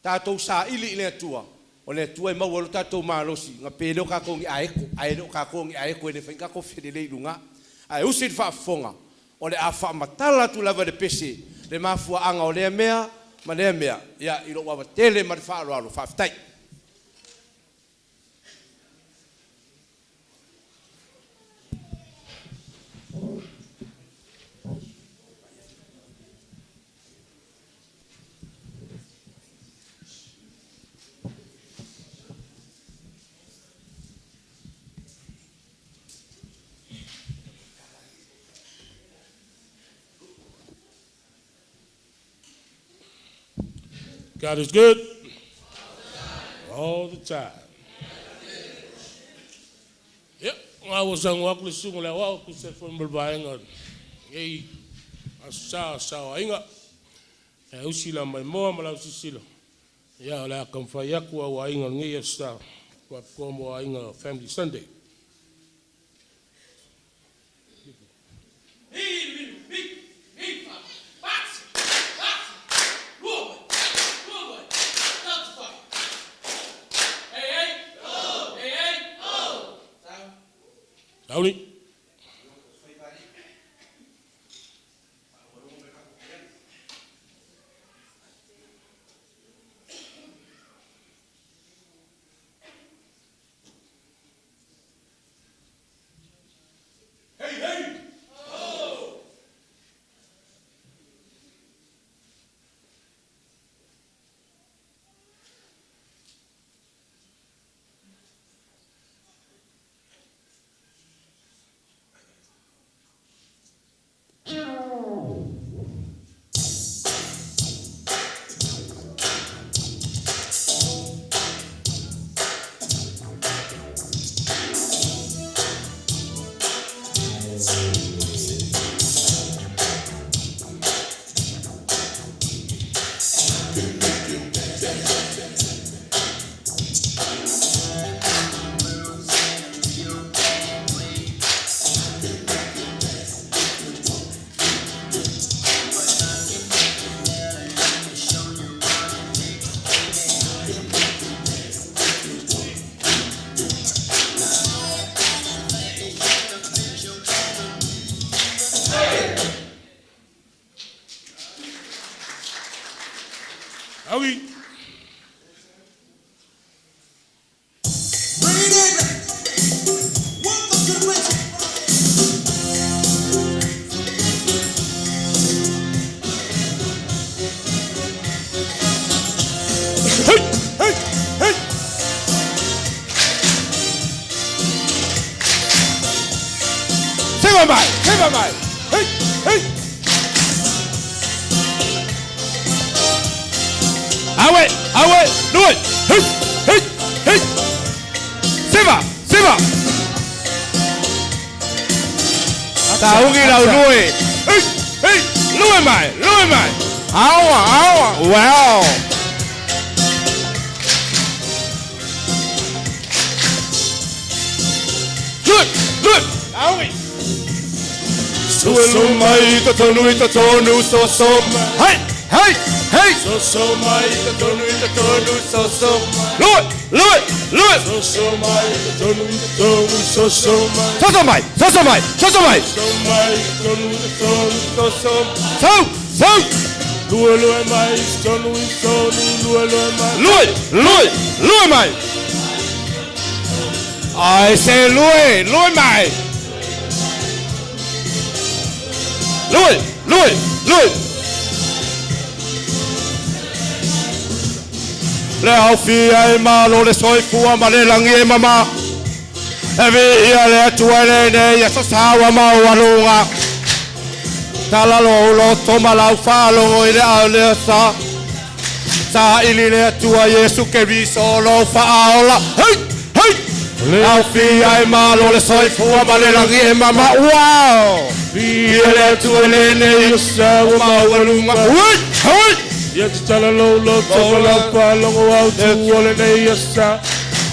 tatou saili i le Atua, o le Atua e maua ai lo tatou malosi, ona pe lea o tatou o ni aeto, ae le o tatou o ni aeto e le mafai ona tatou felelei i luga. Ae usi le faafofoga, o le a faamatala atu lava e le pese le mafuaaga o lea mea ma lea mea, ia, i lou ava tele ma le faaaloalo. Faafetai. God is good all the time. Ia, a ua saunoa atu le susuga i le Aoao e tusa ai foi ma le vaega o lenei Aso Sa o Saoaiga. E usi la maimoa ma lau silasila, ia o le a taumafai atu auaiga o lenei Aso Sa faapitoa mo aiga, Family Sunday. Sauni. Sauni. Hey. Awe, awe, lue. Hey, hey, hey. Seva, seva. Taugi lau lue. Hey, hey, lue mai, lue mai. Awa, awa, wow. Lue, lue, augi. So mai ta tonu i ta tonu so so Hey, hey, hey. So so mai ta tonu i ta tonu so so Lue, lue, lue. So so mai ta tonu i ta tonu so so mai So so mai, so so mai, so so mai. So mai ta tonu i ta tonu so so So, so. Lue lue mai tonu i tonu lue lue mai Lue, lue, lue mai. I say lue, lue mai. Lue, lue, lue. Le au fia e malo le soifua ma le langi e mama. E vi ia le atua le ne ia sa sawa mau alunga. Talalo lo toma lau whaalongo i le au le sa. Sa ili le atua Yesu Keriso lo whaaola. Hei, hei! Au fia e malo le soifua ma le langi e mama. Wow! Ia le atua le ne ia sawa mau alunga. Hei, hei! Ia te tala lo lo toma lau whaalongo au tu o le nei ia sa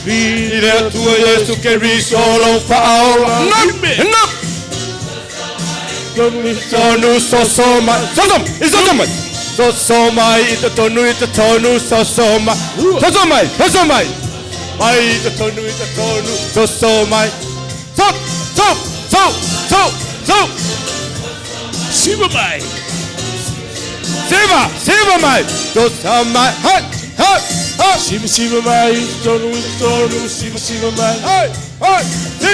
I le atua Yesu Keriso lo whaaola. Nap, nap! Tonu i Tonu so so mai. So so, i so so mai. So so mai i te tonu i te tonu so so mai. So so mai, so so mai. Mai i te tonu i te tonu so so mai. So so so so so. Siva mai Siva, siva mai. So so mai. Hai, hai, hai. Siva siva mai tonu i tonu siva siva mai Hai, hai.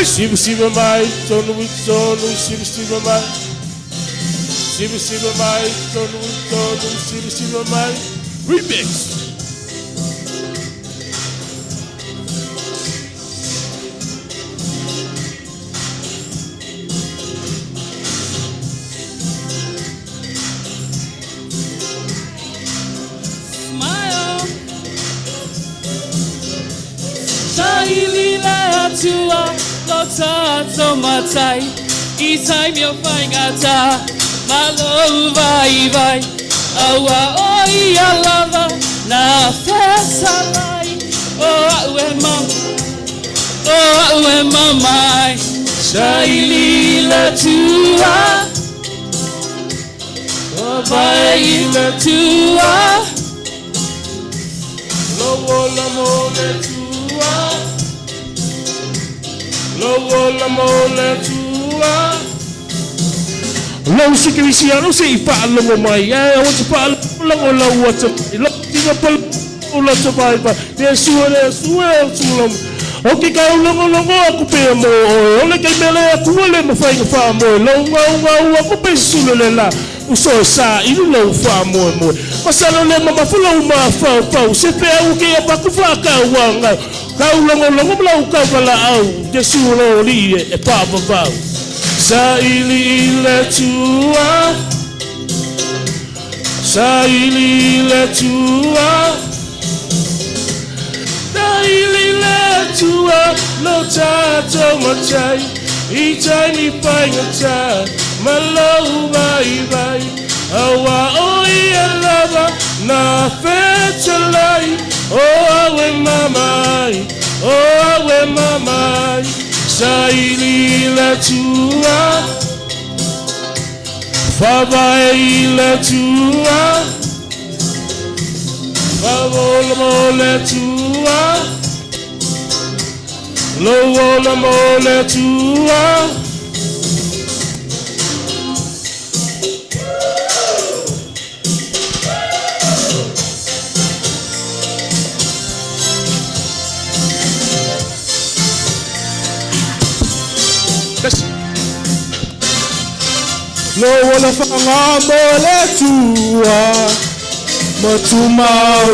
Siva siva mai tonu i tonu siva siva mai Siva siva mai tonu i tonu siva siva mai Remix. Smile. Saili le atua lo tātou matai I tai mea whaingata ma lo vai vai Aua o ia lava nā whetalai O au e mama, o au e mamai Saili le atua O vai le atua Lo ola mo le tua Lo ola mo le tua Lau se kerisiano se i paalogo mai ae ua te paalogo lau ata mai lau tiga pala la te vai vai le sua le sua o tula o ke kaulogologo aku pea mo oe o le kaimele aku le mafaiga faamoe lau gaugau aku pe sulu le la uso e sa ilu lau faamoemoe masalo le mamafu lau mafaufau se peau ke ia paku faakauaga kaulogologo ma lau kauvalaau Iesu lo alii e paavavau Sa ili i le tua Sa ili i le tua Sa ili i le tua Lo tātou matai I taimi faigata Ma lou vaivai Aua o ia lava Nā fetalai O au e mamai O au e mamai Sa ili i le tua Favae i le tua Favola mo le tua Lowola mo le tua Lo ola whanga mo le tua Matuma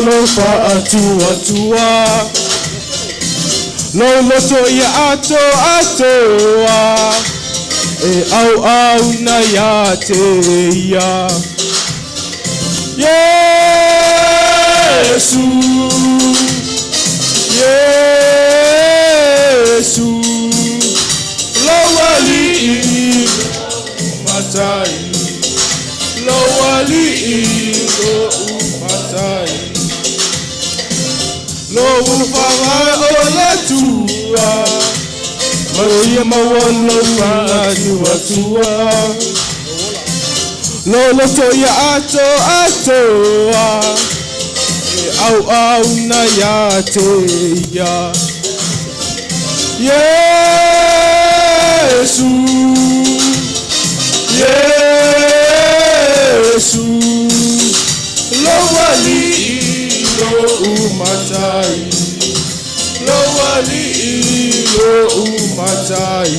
lo whaatua tua Lo loto ia ato atoa E auauna ia te ia. Iesu, Iesu, lou Alii matai, lou Alii lou matai. Lou faga o le Atua, ma ia maua lou faatuatua. Lo loto ia atoatoa, e auauna ia te ia. Iesu, Iesu, lou Alii lou matai, lou Alii lou matai.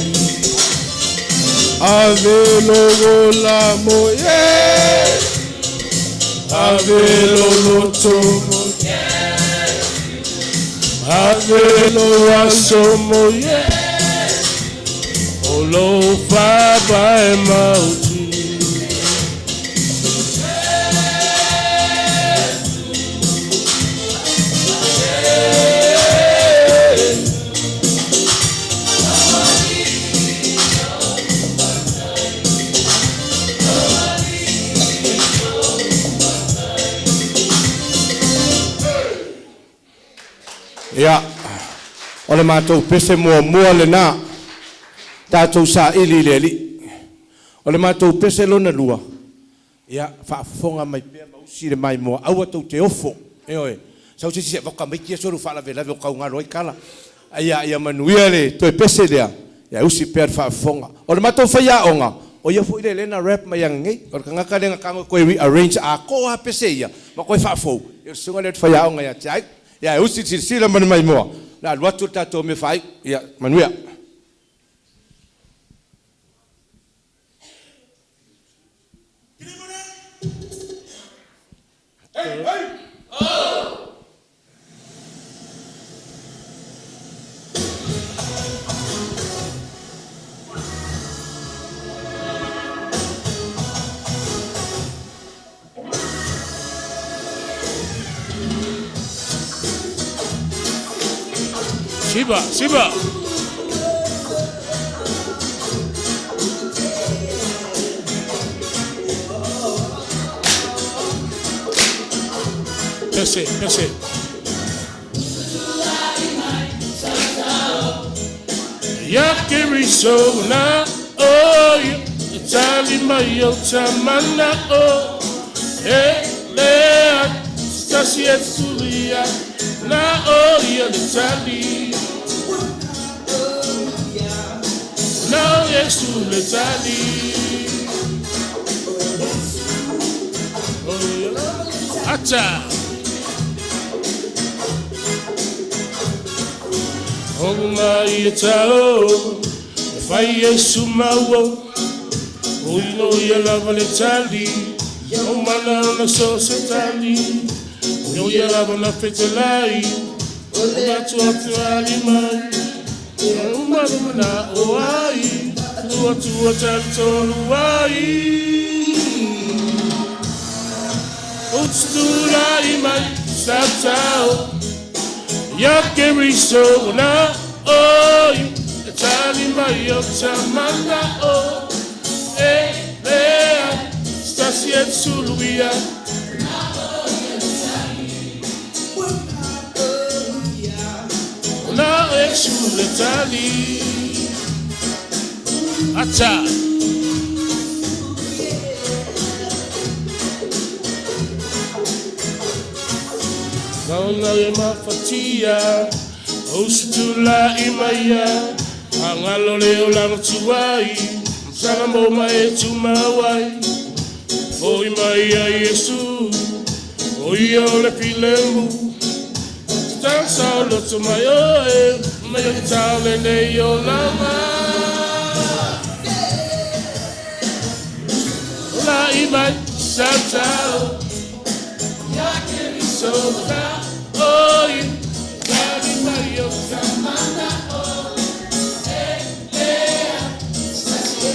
Ave lou ola mo ye, ave lou loto mo ye, ave lou aso mo ye, o lou faavae mautu. Ia, o le matou pese muamua lenā, tatou saili i le Alii. O le matou pese lona lua, ia, faafofoga mai pea ma usi le maimoa, aua tou te ofo. E oe, sau se isi e voka mai tia solu faalavelave o kaugalo ai kala. Ia, ia manuia le toe pese lea, ia usi pea le faafofoga. O le matou faiaoga, o ia foi le lena rap mai agagei. O le tagata lea na tago e toe rearrange atoa lava pese ia, ma toe faafou. Ia o le susuga lea o le faiaoga ia te ai. Ia e usi le silasila ma le maimoa, o le a alu atu le tatou mea faaiu. Ia, manuia. Siba, siba. Pese, pese. Ia Keriso na o ia, tali mai o tamana o. E lea, stasi e tulia, na o ia le tali. Na o Yesu le tali. O ia, ata. O mai e tao, e fai Yesu mau o ino ia lava le tali, o mana ona so se tali, o ia lava na fetelai, o atu atu ali mai, o mana mana o ai, tua tua tali tolu ai. O tula mai, sa tao, ia Keriso na o, e tali mai o tamana o. E lea, stasi e suluia. Na e sule tali. Ata. Kauna e mafatia, o sutula i maia, angalo le o langa tuai, sanga mo mai e tumawai. Foi mai a Yesu, o ia o le filemu. Tanga o loto mai oe, mai o tau le nei o lama. La i mai sa tau, ia Keriso na o i, tali mai o tamana o. E lea, stasi e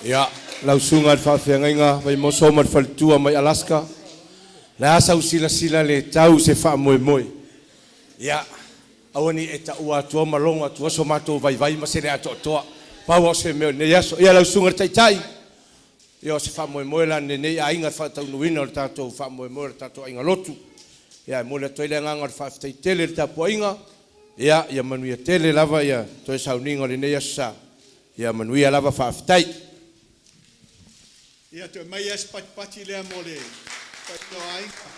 Ia, lau susuga i le faafeagaiga Vaimoso ma le faletua mai Alaska, le a sau silasila le tau se faamoemoe. Ia, aua ne i e taua atua ma logo atua so matou vaivai ma se le atoatoa. Pau lava o se mea o lenei aso. Ia lau susuga i le Taitai, ia o se faamoemoe la lenei aiga i le faataunuuina o le tatou faamoemoe o le tatou aiga lotu. Ia e momoli atu ai le agaga o le faafetai tele i le tapuaiga. Ia, ia manuia tele lava ia toe sauniga o lenei Aso Sa. Ia manuia lava, faafetai. Ia toe aumai lava si patipati lea mo le paia o aiga.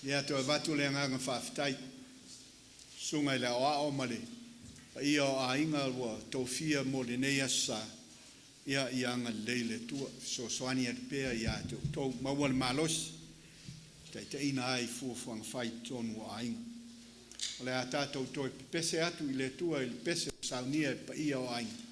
Ia toe avatu le agaga faafetai i le Susuga i le Aoao ma le paia o aiga ua tofia mo lenei Aso Sa, ia ia agalelei le Atua, fesoasoani atu pea ia te outou, maua le malosi e taitaiina ai fuafuaga fai i totonu o aiga. O le a tatou toe pepese atu i le Atua i le pese ua saunia e le paia o aiga.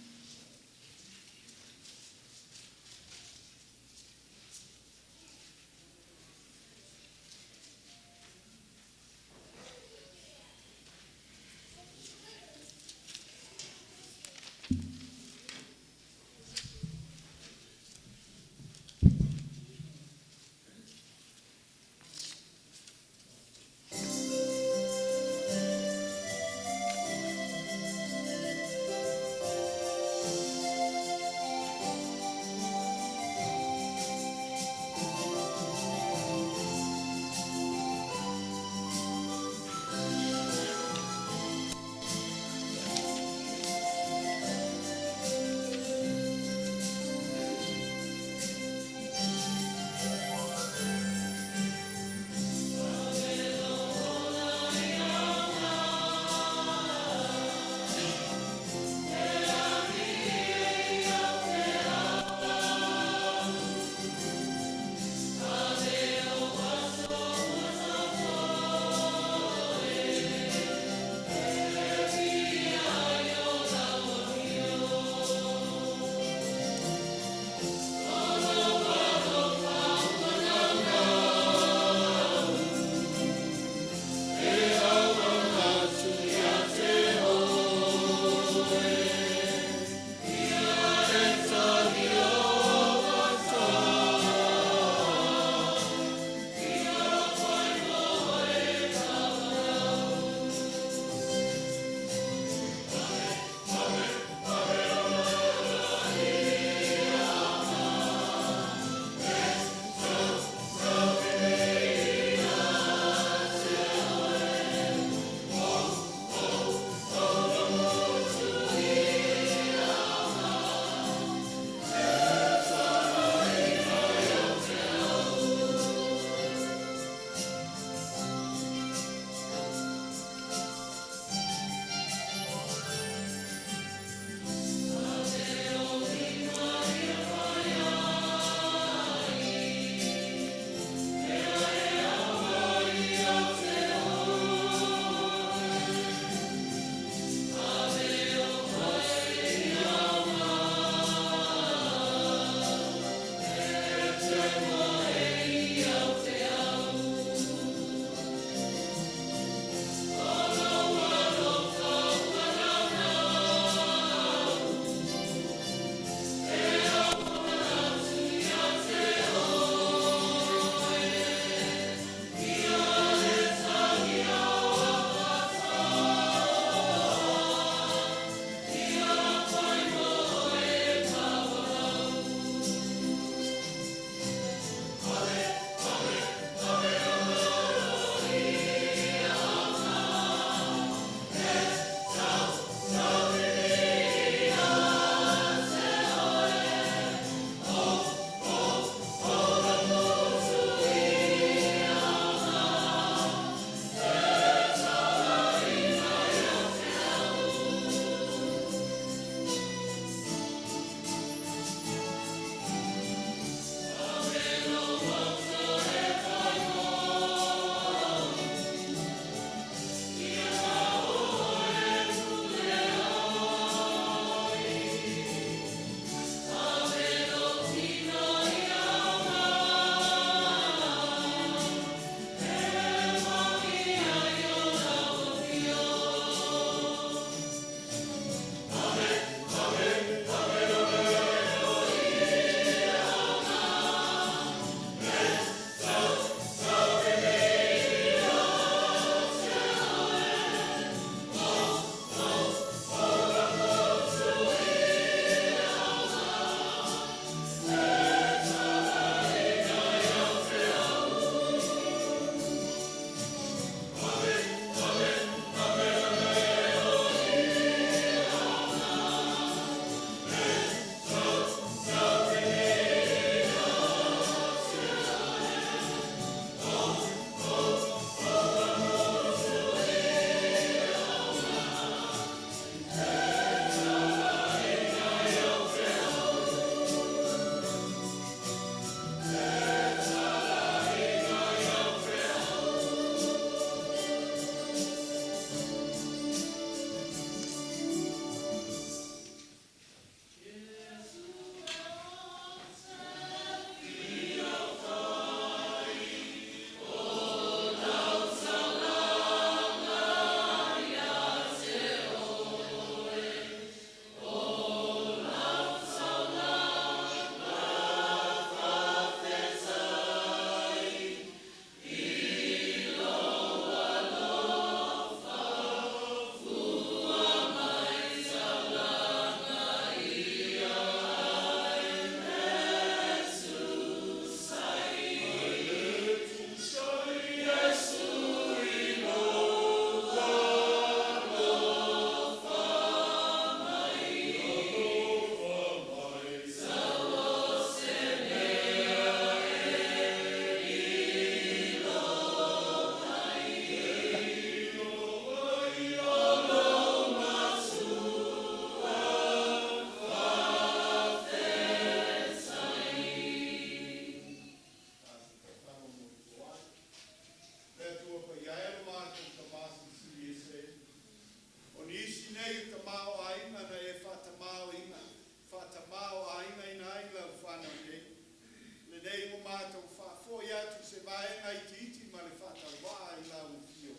faafetaiga itiiti ma le faatauvaa i lau afio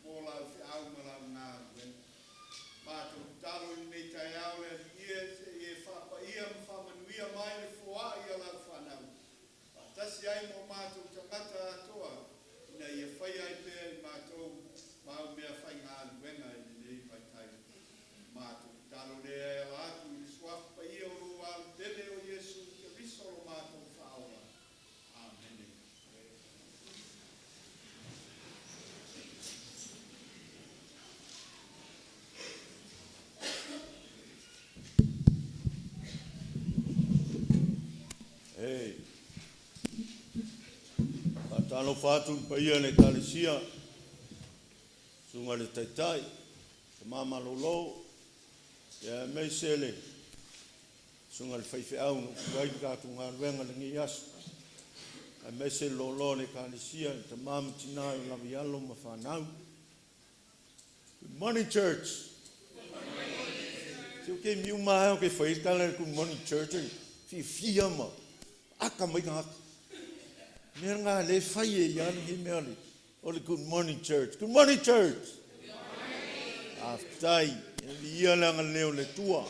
mo lau feau ma lau galuega. Matou tatalo i lenei taeao le Alii e, seia e faapaia ma faamanuia mai le foai a lau fanau, faatasi ai ma o matou tagata atoa, ina ia faia ai pea i matou mau meafaigaluega i lenei vaitaimi. Matou tatalo lea e ala atu i le suafa paia o lou Alo pele o Iesu Keriso lo matou Faaola. Amene. E faatalofa atu i le paia o le Ekalesia, susuga i le Taitai, Tama Malolo, aemaise le susuga i le faifeau na usu ai le tatou galuega i lenei aso, aemaise le loaloa o le Ekalesia i tama ma tina e oo lava i alo ma fanau. Good morning, church. Se o ke miu ma o ke whai tala good morning church fiafia ma aka mai tagata. Mea ngā le whai e ia ni mea le o le good morning church. Good morning, church. Good morning. Aftai, e ia le anga leo le tua.